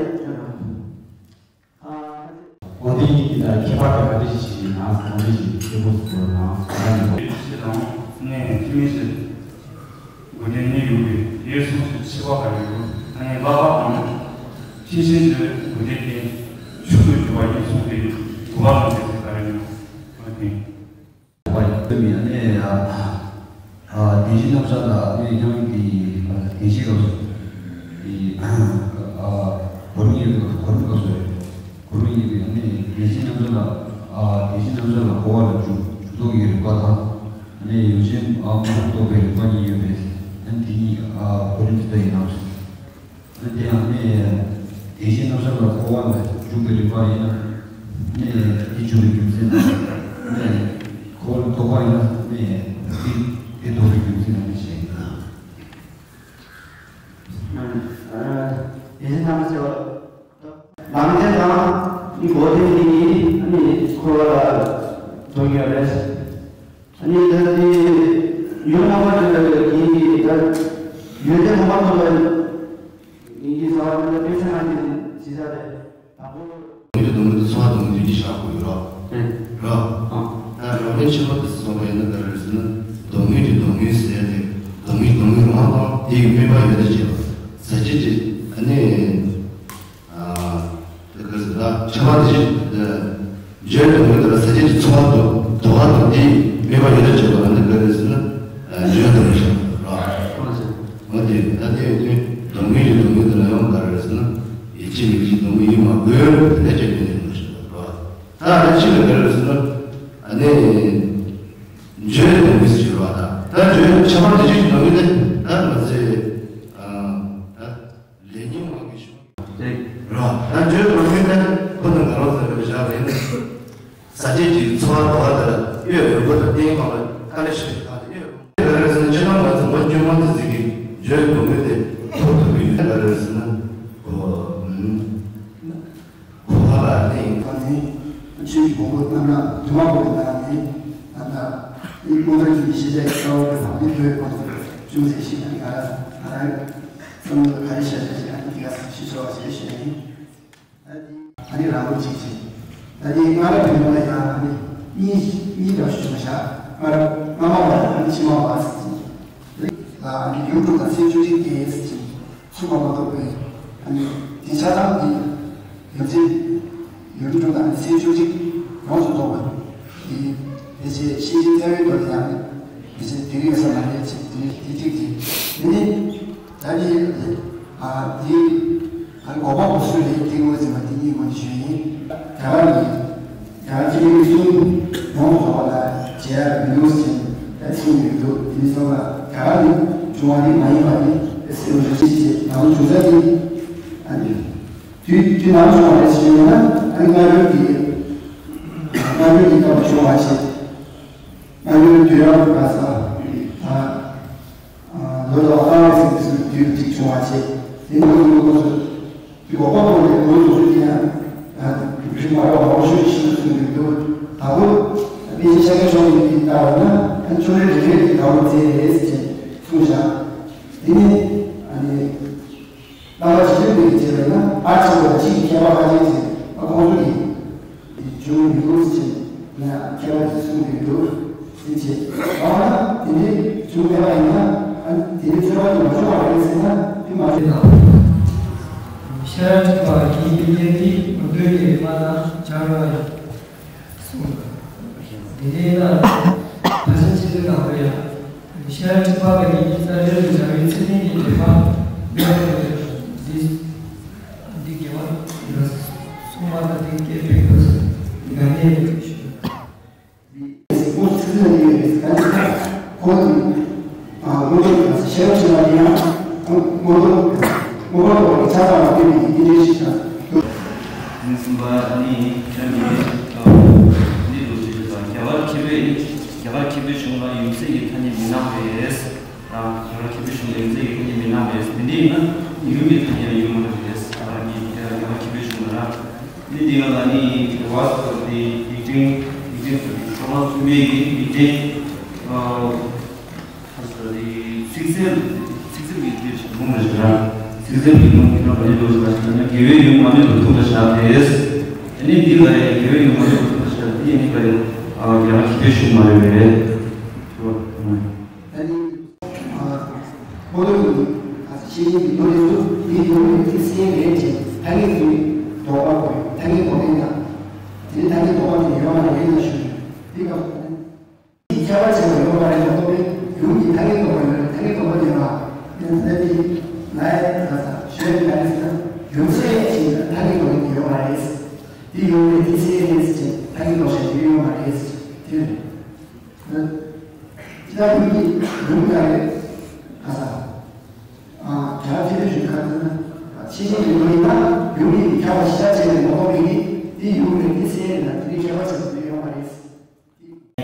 འོ་དེ་ཡིན་གྱི་ད་ཁྱད་པར་དེ་ག་འདྲ་ཞིག་ཞིག་ཡིན་ན་འོ་དེ་ཞིག་ཁྱད་པར་དུ་ན་ཁ་ནས་ཞེས་དང་ནས་ཅི་མི་ཞིག་ལས་ནི་ཡོད་པས། དེ་གསུངས་ཤིང་ཆེ་བ་ག་ཡོད། ཨ་ནི་ལྷག་པ་དང་། ཤེས་བཞིན་དུ་མུ་སྟེགས་ཀྱིས་ཆོས་སུ་གྱུར་པ་ཡིན་གསུངས་པའི་གོ་བ་ལ་འདི་ཚེ་ག་རེ་ཡོད། ཨ་ནི། བ་ཡིན་ཨ་ནི། ཨ། བདེན་བཞིའི་རྣམ་གཞག་ལ་ཨ་ནི་སྙན་ངག་གི་བདེན་བཞིའི་སྐབས་སུ། ཨ། གོ་རིམ་ཡོད་པའི་གོ་རིམ་སྐབས་སུ་རེད། གོ་རིམ་ཡིན་པས་ཨ་ནི་བདེན་བཞིའི་རྣམ་གཞག་ལ། ཨ། བདེན་བཞིའི་རྣམ་གཞག་ལ་གོ་བ་ལ་འཇུག་འཇུག་ལྡོག་གི་རིགས་པ་དང་། ཨ་ནི་ཡུལ་ཅན་ཨ་མ་རྟོགས་པའི་རིགས་པ་གཉིས་ཡོད་པས། ཨ་ནི་དེ་གཉིས་ཨ་གོ་རིམ་དེ་ལྟར་ཡིན་ནམ། ཨ་ནི་དེ་ཡང་ཨ་ནི་བདེན་བཞིའི་རྣམ་གཞག་ལ་གོ་བ་ལ་འཇུག་པའི་རིགས་པ་ཡིན་ན། ཨ་ནི་དེ་འཇུག་པའི་རྒྱུ་མཚན་དང་། ཨ་ནི་གོ་བ་ལ་ལྡོག་པ་ཡིན་ན། ཨ་ནི་དེ་དེ་ལྡོག་པའི་རྒྱུ་མཚན་དང་ཨ་ནི་བཤད་ཡིན། ཨ། བདེན་བཞིའི་རྣམ་གཞག་ལམ་བདེན་དང་ནི་གོ་བདེན་གཉིས་ནི་ཨ་ནི་འཁོར་བ་ལ་འདོད་ཡོད་རེད། ཨ་ནི་ད་དེ་ཡུལ་རྣམ་པར་འགྲེལ་བའི་གི་ད་ཡུལ་དེ་རྣམ་པར་རྟོག་པའི་ཡིན་གྱི་ཟེར་བ་དེ་ལ་དཔེ་ཆ་ནང་གི་ཞེས་བྱ་རེད། དང་པོ། དོན་གྱི་སྡོམ་ངོས་དེ་ཚོར་བ་སྡོམ་ངོས་དེ་གཉིས་བཞག་དགོས་ཡོད་རོ། རེད། རོ། ཨ། ད་རང་ལས་ཁྱད་པར་དུ་སོང་བ་ཡིན་ན་ག་རེ་ཟེར་ན། སྡོམ་ངོས་ཀྱི་སྡོམ་ངོས་ཟེར་ཏེ། སྡོམ་ངོས་སྡོམ་ངོས་རང་དང་དེ་ཡི་དམིགས་པ་ཡོད་དུ་བྱེད་པ། ཟ་བྱེད་ཀྱི་ཨ་ནི། ཨ། དེ་ག་རེ་ཟེར་ན་ཁྱད་པར་དུ་བྱེད། འཇོན་སྡོམ་ངོས་དེ་ལ་ཟ་བྱེད་ཀྱི་ཚོར་བ་དང་དོ་བ་དང་དེ་ཡི་དམིགས་པ་ཡོད་དུ་བྱེད་པ་ཨ་ནི་ག་རེ་ཟེར་ན། འཇོན་སྡོམ་ངོས་ཟེར་རོ། འོ་དེ་ད་དེ་ཡོད་དུས་སྡོམ་ངོས་ཀྱི་སྡོམ་ངོས་དེ་ལ་ཡང་ག་རེ་ཟེར་ན། ཡིད་ཆེས་མི་བྱེད་སྡོམ་ངོས་ཡིན་མ་དགོས་དེ་ལས་ཀྱང་ཡོད་ནས་མ་ཞིག་རོ། ད་ཨ་ནི་ཕྱི་ལ་ག་རེ་ཟེར་ན། ཨ་ནི་འཇོན་སྡོམ་ངོས་ཟེར་རོ། ད་ད་འཇོན་ཁྱད་པར་དུ་བྱེད་ཀྱི་སྡོམ་ངོས་དེ་ད་མ་ཟད། ཨ། ད་ལས་ཉོན་མང་གི་ཞུ། རེད། རོ། ད་འཇོན་སྡོམ་ངོས་དེ་ཁོ་ན་ག་རེ་ཟེར་བ་བཞག་རེད། ཟ་བྱེད་ཀྱི་ཚོར་བ་དོ་བ་དེ་ལ་གཡོ་ཡོད་པ་དང་བརྟེན་གང་ལ་ཁ་ལས་ཤིག་ཁ་ལ་གཡོ། དེ་ག་རེ་ཟེར་ན་སྤྱིར་བཏང་ང་ཚོ་མ་སྐྱོན་མ་དེ་ཟིག་གི་འཇོན་སྡོམ་ངོས་དེ་ཐོབ་ཐུབ་པའི་ཡོད་ག་རེ་ཟེར་ན། གོ་གོ་བ་ལ་བརྟེན། ད་ནི་ཆོས་ཀྱི་གོ་འཕང་རྣམ་གྲངས་དུ་མ་བོར་བའི་ནང་ནས་ད་ལྟ་ཨི་ཀོང་ཏར་གྱི་ཤེས་བྱ་ཡི་རྩ་བ་གི་བག་མེད་ཐོས་ཁོང་ཚོ་ཅུང་ཟད་ཞིག་ཨ་ནི་ག་ར་ང་རང་བསམ་བློ་ག་རེ་བྱ་བྱ་ཞིག་ཨ་ནི་དེ་ག་ཞིག་ཤོར་བ་ཞིག་ཤེས་ཡིན། ཨ་ནི་རང་ལུགས་གཅིག་བྱས། ད་ནི་སྔ་རབས་བོད་ལ་ཡང་ཨ་ནི་གཉིས་གཉིས་འདྲ་བྱུང་བཞག་སྔ་རབས་སྔ་མ་བ་དང་ཕྱི་མ་བ་ཟེར་གྱི། ལ་ཨ་ནི་ཡུལ་དྲུག་དང་སེམས་བཅུ་གཅིག་སྟེ་ཟེར་གྱི། ཚུགས་པ་མ་གཏོགས་པའི་ཨ་ནི་དེ་ཆ་ཚང་འདི་ཡུལ་ཅན་ཡུལ་དྲུག་དང་སེམས་བཅུ་གཅིག་ཡོངས་སུ་རྫོགས་པ་འདི་དེ་ཆེ་ཤེས་བཞིན་རྩ་བའི་དོན་ལ་ཡང་དེ་ཆེ་དེ་ཡོད་ས་མ་རེད་ཅེས་དེ་དེ་གཅིག་གིས་འདི་ནི། ད་ནི་ཨ་འདི་ཨ་འགོག་པ་འགོག་ཚུལ་ལས་ཐེག་དམན་འཛིན་པ་དེ་གཉིས་ངོ་ནས་ཞུས་ཡིན། རྒྱ་གར་ནི་རྒྱ་གར་ཐེག་དམན་གསུམ་ཡོངས་སུ་རྫོགས་པ་ལ་མཇལ་ཡག་མི་འདུག་ཟེར་ད་གསུངས་ཡོད་འདུག་དེ་ནི་སོང་ལ་རྒྱ་གར་ནི་བྱུང་བ་ནི་མ་ཡིན་པ་ནི་སེམས་རེ་ཞིག་བྱེད་ནང་བྱུང་ས་ནི་ཨ་ནི་དུས་དུས་ནང་བྱུང་བ་རེད་ཞུས་ཡོད་ན་ཨ་ནི་སྔ་འགྱུར་གྱི་སྔ་འགྱུར་གྱི་སྐབས་བྱུང་བ་བྱེད། སྔ་འགྱུར་དུས་རབས་ག་ས་ད། ལོ་ལ་ལྟ་བའི་སེམས་སུ་དུས་གཅིག་བྱུང་བ་བྱས། དེ་ནི་ལོ་ལོ་སུ་དུས་འགོག་པ་པོ་ནས་ལོ་ལོ་སུ་དེ་ཡང་རིག་མ་རོགས་མ་རོགས་ཤོད་ཤིན་ཏུ་གསུངས་ཡོད་འདུག་ད་བུ་དཔེ་ཆ་ཤ་ཁ་ཤོག་ཡིན་དེ་ལྟ་བ་ན་ཨ་ཆོ་རེ་རེ་རེ་གི་ད་བུ་རྩེ་རེད་ཟེར་གསུངས་བཞག་དེ་ནི་ཨ་ནི། རྣམ་པ་ཇི་ལྟར་འདི་བྱས་པས་ན་ཨ་ཆེ་བ་གཅིག་གི་ཁྱད་པར་ཧ་ཅང་ཆེ་བ་ཁོང་ཚོ་གིས་འབྱུང་མི་འདུག་ཟེར་ན་ཁྱད་པར་ཅིག་གསུངས་ཡོད་འདུག་ཟེར་བྱས། འོ་ན་དེ་འདྲའི་བྱུང་མེད་པ་ཡིན་ན་ཨ་དེ་འདྲའི་རྩོད་པ་དེ་མ་བྱུང་བ་རེད་ཟེར་ན་དེ་མ་རེད། ཤེས་རབ་ཀྱི་བར་གྱི་དཔེ་རྒྱན་འདི་མ་འདོད་ཀྱི་རིག་པ་དང་སྦྱར་བ་ཡིན། གསུངས། དེ་ནས་ན་ཕལ་ཆེར་ཕྱི་དྲིལ་དང་པོ་ཡང་ཤེས་རབ་ཀྱི་ཕ་བའི་ཉིད་ཀྱི་རྩ་འགྲེལ་དུ་སྦྱར་བའི་ཚིག་བདུན་གྱི་འགྲེལ་པ་འདི་འདི་དགེ་བ་འདི་གསུངས་པ་དང་འདི་སྐད་པའི་སྐབས་སུ་དགའ་ཉེ་ཡོད་ཞུ། གཟིགས་པོ་ཚིག་ལ་ཡོད་པའི་གང་ཞིག་ཁོ་ནི། ཨ་དངོས་གྲུབ་དང་ཤེས་རབ་ཆེ་བ་དེ་ཡང་དངོས་གྲུབ་དངོས་པོ་ཐོག་ནས་ཆ་ཚང་བ་སྟོན་པའི་རྟེན་འབྲེལ་ཞིག་དང་། གཟིགས་ཟིན་པ་ནི་ཁྱོད་ནི་འདི་ལུགས་ཞིག་དང་རྒྱ་གར་མཁས་པའི་རྒྱ་གར་མཁས་པའི་གཞུང་ལ་ཡུམ་སྲས་ཀྱི་ཐ་སྙད་མི་སྣང་བས། རྒྱ་གར་མཁས་པའི་གཞུང་ལ་ཡུམ་སྲས་ཀྱི་ཐ་སྙད་མི་སྣང་བས། དེ་འདྲ་ཡིན་ན་ཡུམ་གྱི་ཐ་སྙད་ཡོད་མ་རེད་པས། རྒྱ་གར་མཁས་པའི་གཞུང་ལ་ར། ནི་འདི་ཡང་ལ་ནི་དྲི་བ་ཟེར་ཏེ་ཡིག་ཕྲེང་ཡིག་ཕྲེང་ཟེར་ཏེ་ཤོག་ལངས་ཚུལ་མའི་ཡིག་ཕྲེང་ཨ་ཟེར་ཏེ་ཚིག་གསལ་ཚིག་གསལ་གྱི་ཡིག་ཕྲེང་ཞིག་ལུང་རེ་ཞིག་ར། ཚིག་གསལ་གྱི་ལུང་གི་ནང་ལ་ནི་ལོ་ཞིག་ལ་ཞིག་ན་དགེ་བའི་ཡུམ་མ་ནི་བུ་ཐུག་ལ་བཞག་སྟེ། ཨ་ནི་འདི་ལ་ཡང་དགེ་བའི་ཡུམ་མ་ནི་བུ་ཐུག་ལ་བཞག་སྟེ་ཨ་ནི་ག་རེ་ཨ་རྒྱ་གར་མཁས་པའི་གཞུང་མ་རེད་པས། ཨ་ནི། ཨ། ཁོ་ཚོ་གི་ཤེས་བྱའི་མདོ་དེ་ཚོ་དེ་ཡོད་མེད་དེ་གསལ་རེད་ཅེས་ཐ་སྙད་ཀྱི་དོགས་པ་དགོས། ཐ་སྙད་དོགས་ལན་དང་། དེ་ཐ་སྙད་དོགས་པ་དེ་ཡོད་མ་རེད་ལ་ཞུ། དེ་སྐབས་སུ་ཁྱད་པར་ཆེན་པོ་ཡོད་མ་རེད་ལ། ཁོ་པའི་ཡུམ་གྱི་ཐ་སྙད་དོགས་པ་ཡོད་རེད། ཐ་སྙད་དོགས་པ་དེ་ཡོད་མ་རེད། དེ་ལ་དེ་ལ་ཡ་ཞོལ་གྱི་ག་རེ་ཟེར་ན། ཡུམ་སྲས་ཀྱི་ཐ་སྙད་དོགས་པ་དེ་ཡོད་མ་རེད། དེ་ཡོད་རེད། དེ་གསལ་རེད་ཅེས་ཐ་སྙད་དོགས་བྱ་རྒྱུ་ཡོད་མ་རེད། དེ་རེད། ཅི་ལྟར་ཡུམ་གྱི་ཡུམ་ག་རེ་ག་ས། ཨ། ག་རེ་ཞུ་ཁ་ཚུན་ན། ཤེས་བྱའི་མདོ་ཡིན་ན་ཡུམ་ཡིན་ཁྱབ་པ་ཤེས་བྱ་བྱས་ནས་མ་གཏོགས་མེད་ཀྱི། དེ་ཡུམ་རེད། དེ་སྲས་རེད་ལ། དེ་ནི་ཁྱད་པར་ཆེ་བ་ཡོད་མ་རེད།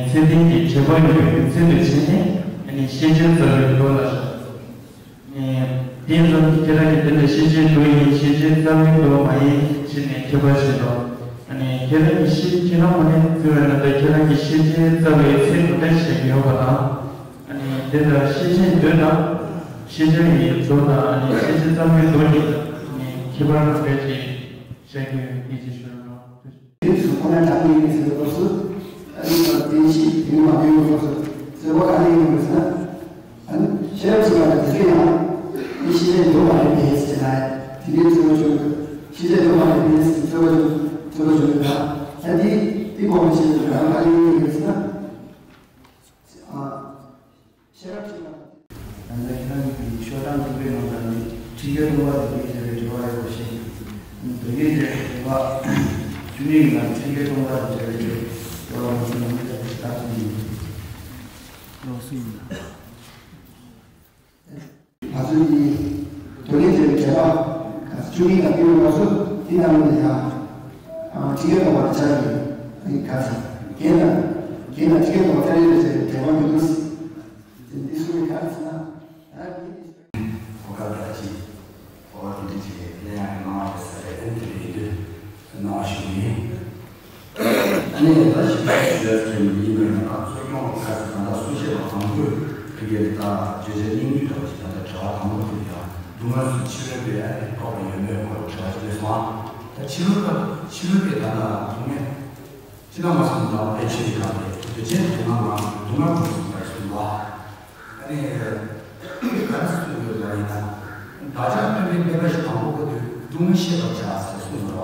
ཚད་ལྡན་གྱི་ཁྱད་པར་ཡོད་པའི་རྒྱུ་མཚན་དུ་བྱས་ནས། ཨ་ནི་ཤེས་བྱའི་རྩ་བའི་མདོ་ལ་བཞག་དེ་ཙམ་གྱིས་ཁྱེད་རང་གིས་དེ་ལ་ཤེས་བྱའི་མདོ་ཡིན། ཤེས་བྱའི་རྩ་བའི་མདོ་མ་ཡིན་ཅེས་ནས་ཁྱད་པར་བྱེད་དོ། ཨ་ནི་ཁྱེད་རང་གིས་ཤེས། ཁྱེད་རང་ངོས་ནས་བརྩི་བ་ཡིན་ན། ད་ཁྱེད་རང་གིས་ཤེས་བྱའི་རྩ་བའི་ཚད་མདོ་ལྟར་བཤད་ཀྱི་ཡོད་པ་དང་། ཨ་ནི་དེ་ལ་ཤེས་བྱའི་མདོ་དང་ཤེས་བྱ་ཡི་མདོ་དང་། ཨ་ནི་ཤེས་བྱའི་རྩ་བའི་མདོ་གཉིས་ལ་ཨ་ནི་ཁྱད་པར་ག་འདྲ་ཅིག་བཤད་ཀྱི་ཡོད་མེད་ཅིག་ཞུ་རོགས། དེ་ཚོ་ཁོ་ན་དྲག་ནས་ཡིན་ཟེར་བའི་སྐབས་སུ། ཨ་ནི་དེ་བཞིན་དེ་མ་ཡིན་པའི་སྐབས་སུ་རྩོད་པ་ག་ནས་ཡོང་དགོས་ཟེར་ན། ཨ་ནི་ཤེས་རབ་ཚུལ་ཁྲིམས་དེ་ཚོ་ཡང་ནི་ཤེས་བྱའི་མདོ་མ་རེད་པས་ཟེར་ན། དེ་འདྲའི་རྩོད་པ་བྱུང་། ཤེས་བྱའི་མདོ་མ་རེད་པས་ཟེར་རྩོད་པ་བྱུང་། རྩོད་པ་བྱུང་ཡོད་ད། ད་དེ་དེ་གོང་མ་ཤེས་རབ་ཚུལ་ཁྲིམས་ག་ནས་ཡོང་དགོས་ཟེར་ན། ཨ། ཤེས་རབ་ཚུལ་ཁྲིམས། ད་ལྟ་ཁྱེད་རང་གིས་ཤོག་གྲངས་དྲུག་པའི་ནང་ལ་ནི་ཁྲིམས་འགལ་སྟོང་པ་དང་འགལ་བྱ་བའི་འབྲེལ་བ་ཡོད་པ་ཞིག་མདོ་རྒྱུད་ཀྱི་འབྲེལ་བ་བཅུ་གཉིས་ཀྱི་ནང་ཁྲིམས་འགལ་སྟོང་པ་དང་བྱ་བའི་འབྲེལ་བ་ལ་མ་ཟིན་ན་མི་ལ་ཁྲིམས་ལྟར་གསུམ་ཡིན། ལོགས་སུ་ཡིན་ལ། ང་ཚོའི་འདི་མདོ་ལས་ཀྱི་འགྲེལ་པ་བཅུ་གཉིས་དང་པོའི་ལོགས་སུ་འདི་རྣམས་ནི་ཡང་ཁྲིམས་འགལ་སྟོང་པ་དང་བྱ་བའི་འབྲེལ་བ་ག་ས་འགལ་དང་འགལ་དང་ཁྲིམས་འགལ་སྟོང་པ་ཐ་སྙད་དུ་བྱ་བའི་འབྲེལ་བ་མི་འདུག་འདི་གསུངས་པའི་ག་རེ་ཟེར་ན། ད་འདི་གོ་སྐབས་འདྲ་ཅིག་གོ་བ་དེ་འདྲ་ཅིག་ལེན་ཡག་གི་སྣང་བ་ཡོད་ས་རེད། ཨ་ནི་དེ་འདྲ་ཡིན་དུས་སྣང་བ་ཞུ་གི་ཡིན། ཨ་ནི་ད་ཞིབ་ཕྲ་ཞུ་ཡག་གི་མི་ཡིན་པ་ཡིན་ན། ད་གཙོ་སྐྱོང་གི་ཁ་ཚིག་དང་། ད་གསུང་བཤད་པ་དང་པོས་དེ་གའི་ད་བརྗོད་བྱ་སྙིང་བསྡུས་འདྲ་བ་ཞིག་ད་ལྟ་དྲི་བ་དང་པོ་དེ་ཡང་སྡུག་བསྔལ་ཚུལ་ཕྱི་རོལ་པས་ཨ་ནི་བཀག་པ་ཡོད་མེད་སྐོར་དྲི་བ་ཞིག་སླེབས་སོང་ཨ། ད་ཕྱི་རོལ་པ་ཕྱི་རོལ་པས་ད་ལྟ་སྡུག་བསྔལ། ཅི་ལ་མ་གསུངས་ལ་ཕལ་ཆེར་གང་ལས་འདོད་ཆེན་སྡུག་བསྔལ་མ་སྡུག་བསྔལ་ཁོ་གསུངས་པར་གསུངས་པ། ཨ་ནི་ག་རེ་གསུངས་ཡོད་ལ་ཡིན་ན། བདག་ཅག་སྟོན་པའི་བསྟན་པ་བཞི་དང་པོ་ཁོ་དུས་སྡུག་བསྔལ་ཤེས་པར་བྱ་ཟེར་གསུངས་པ།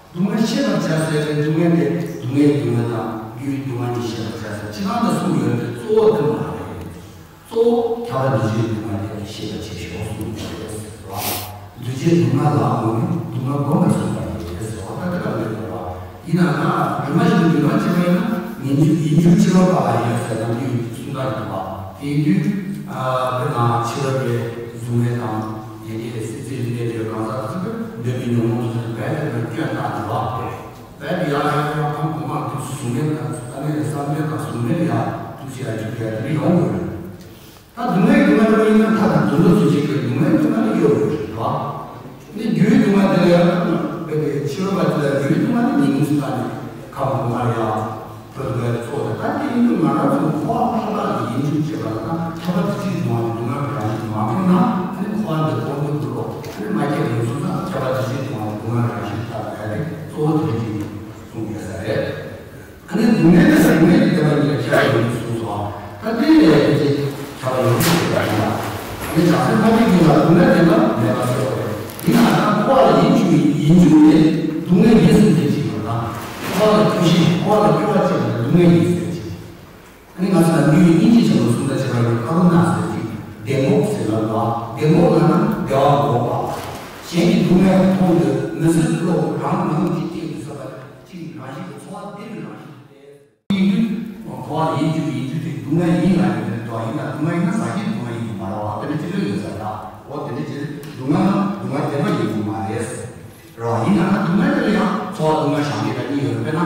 སྡུག་བསྔལ་ཤེས་པར་བྱ་ཟེར་བའི་སྡུག་བསྔལ་དེ་སྡུག་བསྔལ་སྡུག་བསྔལ་དང་རྒྱུའི་སྡུག་བསྔལ་གཉིས་ཤེས་པར་བྱ་ཟེར་ཅི་ལ་ད་གསུངས་ཡོད་དེ་གཙོ་བོ་དེ་མ་རེད། གཙོ་བོ་ཁྱབ་པ་འདུ་བྱེད་སྡུག་བསྔལ་དེ་ཤེས་པར་བྱེད་ཤོག་གསུངས་པ་རེད། འདུ་བྱེད་སྡུག་བསྔལ་ལ་དགོངས་ནས་སྡུག་བསྔལ་བསྒོམ་པར་གསུངས་པ་རེད་ཟེར་བ་ལྟ་དེ་ལ་ལས་དགོས་པ། ཡིན་ན་ཡང་རིམ་པ་བཞིན་དུ་འགྱུར་བ་བྱེད་པ་ཡིན་ན་ངེས་འབྱུང་ཡིན་འཇུག་ཕྱི་རོལ་པ་ལ་ཡོད་ཟེར་ནམ་རྒྱུན་གསུང་སྟངས་ཡོད་པ། དེ་ཡིན་དུས་དཔེར་ན་ཕྱི་རོལ་པའི་གཟུགས་མེད་དང་དེ་ནས་སྲིད་རྩེའི་གནས་དེ་གང་ཟག་ཚོས་འདོད་པའི་ཉོན་མོངས་ཚོས་བས་དེ་ལ་སྐྱོན་བཏང་ཡོད་པ། བས་དེ་ཡང་ཡང་ཡང་ཁམས་གོང་མ་དུས་སུ་གཟུགས་མེད་དང་ས་གནས་བསམ་གཏན་དང་གཟུགས་མེད་ལ་ཡང་དུས་སུ་ཡང་འཇུག་རྒྱུ་ཡང་དེ་འདྲ་ཡོང་དགོས་རེད། ད་སྡུག་བསྔལ་སྡུག་བསྔལ་ཡིན་ན་ད་ད་དུང་ལོ་ཚོད་ཅིག་གི་སྡུག་བསྔལ་སྡུག་བསྔལ་ཡོད་རེད་བ། ནི་རྒྱུའི་སྡུག་བསྔལ་དེ་ལ་ཡང་བས་དེ་ཕྱི་རོལ་པ་དེ་ལ་རྒྱུའི་སྡུག་བསྔལ་ནི་ཉིན་གུང་སུ་ད་ནི་ཁམས་གོང་མ་ལ་ཡང་བོད་དུ་བས་གཙོ་དེ་ད་དེ་ཡིན་དུས་ང་རང་ཚོ་འཁོར་བ་ལྷག་ལྷག་གི་ཡིན་གཅིག་བྱེད་པ་ལ་ད་ཁྱབ་པ་དེ་ཚོའི་སྡུག་བསྔལ་སྡུག་བསྔལ་རང་བཞིན་མ་མཁྱེན་ན་ཨ་ནི་འཁོར་བ་འདི་སྤོང་ཐུབ་ཀྱི་རོགས་ཨ་ནི་མ་སྐྱེས་རིང་སོང་ཙང་ཁྱབ་པ་དེ་ཚོའི་སྡུག་བསྔལ་སྡུག་བསྔལ་རང་བཞིན་ལྟར་བས་དེ་གཙོ་བོ་དེ་རིགས་ཀྱི་གསུངས་ཡོད་ས་རེད། ཨ་ནི་སྡུག་བསྔལ་དང་སྡུག་བསྔལ་གྱི་བདེན་པ་གཉིས་ལ་ཁྱབ་པ་ཡོད་ཚུལ་གསུངས་སོ། ད་དེ་ལས་དེ་ཚེ་ཁྱབ་པ་ཡོད་ཚུལ་ཞེས་པ་ཡིན་ལ། ཨ་ནི་བྱང་སེམས་ཐམས་ཅད་ཀྱི་ལ་སྡུག་བསྔལ་བདེན་པ་མེད་པ་གསལ་བ་རེད། ཡིན་ནའང་འཁོར་བ་ལ་ཡིད་འཇུག་ཡིད་འཇུག་དེ་སྡུག་བསྔལ་ཡིན་ཟེར་མཁན་ཅིག་ཡོད་ན། འཁོར་བ་ལ་སྐྱོ་ཤས་འཁོར་བ་ལ་སྐྱོ་བ་ཅིག་ཡོད་ན་སྡུག་བསྔལ་ཡིན་ཟེར་ཅིག་ཨ་ནི་ང་ཚོ་ལ་འདུལ་བའི་སྙིང་རྗེ་ཆེན་པོ་གསུང་སྟངས་བྱེད་པ་ཡིན་ན་ཀ་རུ་ཎ་ཟེར་ཅིག་བདེན་སྤོབས་ཟེར་ལབ་པ། བདེན་སྤོབས་ལབ་ན་བདེ་བ་འགོག་པ། གཞན་གྱི་སྡུག་བསྔལ་མཐོང་དུས་མི་བཟོད་བློ་རང་ནང་གི་སྐྱེ་དུས་བསམ་པ་ཅིག་རང་བཞིན་གྱི་འཚོ་བ་བདེ་བའི་རང་བཞིན་དེ་ཡིན་དུས་འཁོར་བ་ཡིད་འཇུག་ཡིད་འཇུག་དེ་སྡུག་བསྔལ་ཡིན་ལ་ཡོད་དུས་དོ་ཡིན་ན་སྡུག་བསྔལ་ཡིན་ན་ཟ་ཤེས་སྡུག་བསྔལ་ཡིན་གྱི་མ་རེད་བ། དེ་འདྲ་ཅི་ལོས་ཡོད་ཟེར་ད། འོ་དེ་འདྲ་ཅི་སྡུག་བསྔལ་ན་སྡུག་བསྔལ་བདེན་པ་ཡིན་གྱི་མ་རེད་ཟེར་བ། ཡིན་ནའང་སྡུག་བསྔལ་དེ་ལ་ཡང་འཚོ་བ་སྡུག་བསྔལ་བྱང་ཉེས་དང་གཉིས་ཡོད་རེད། དཔེར་ན་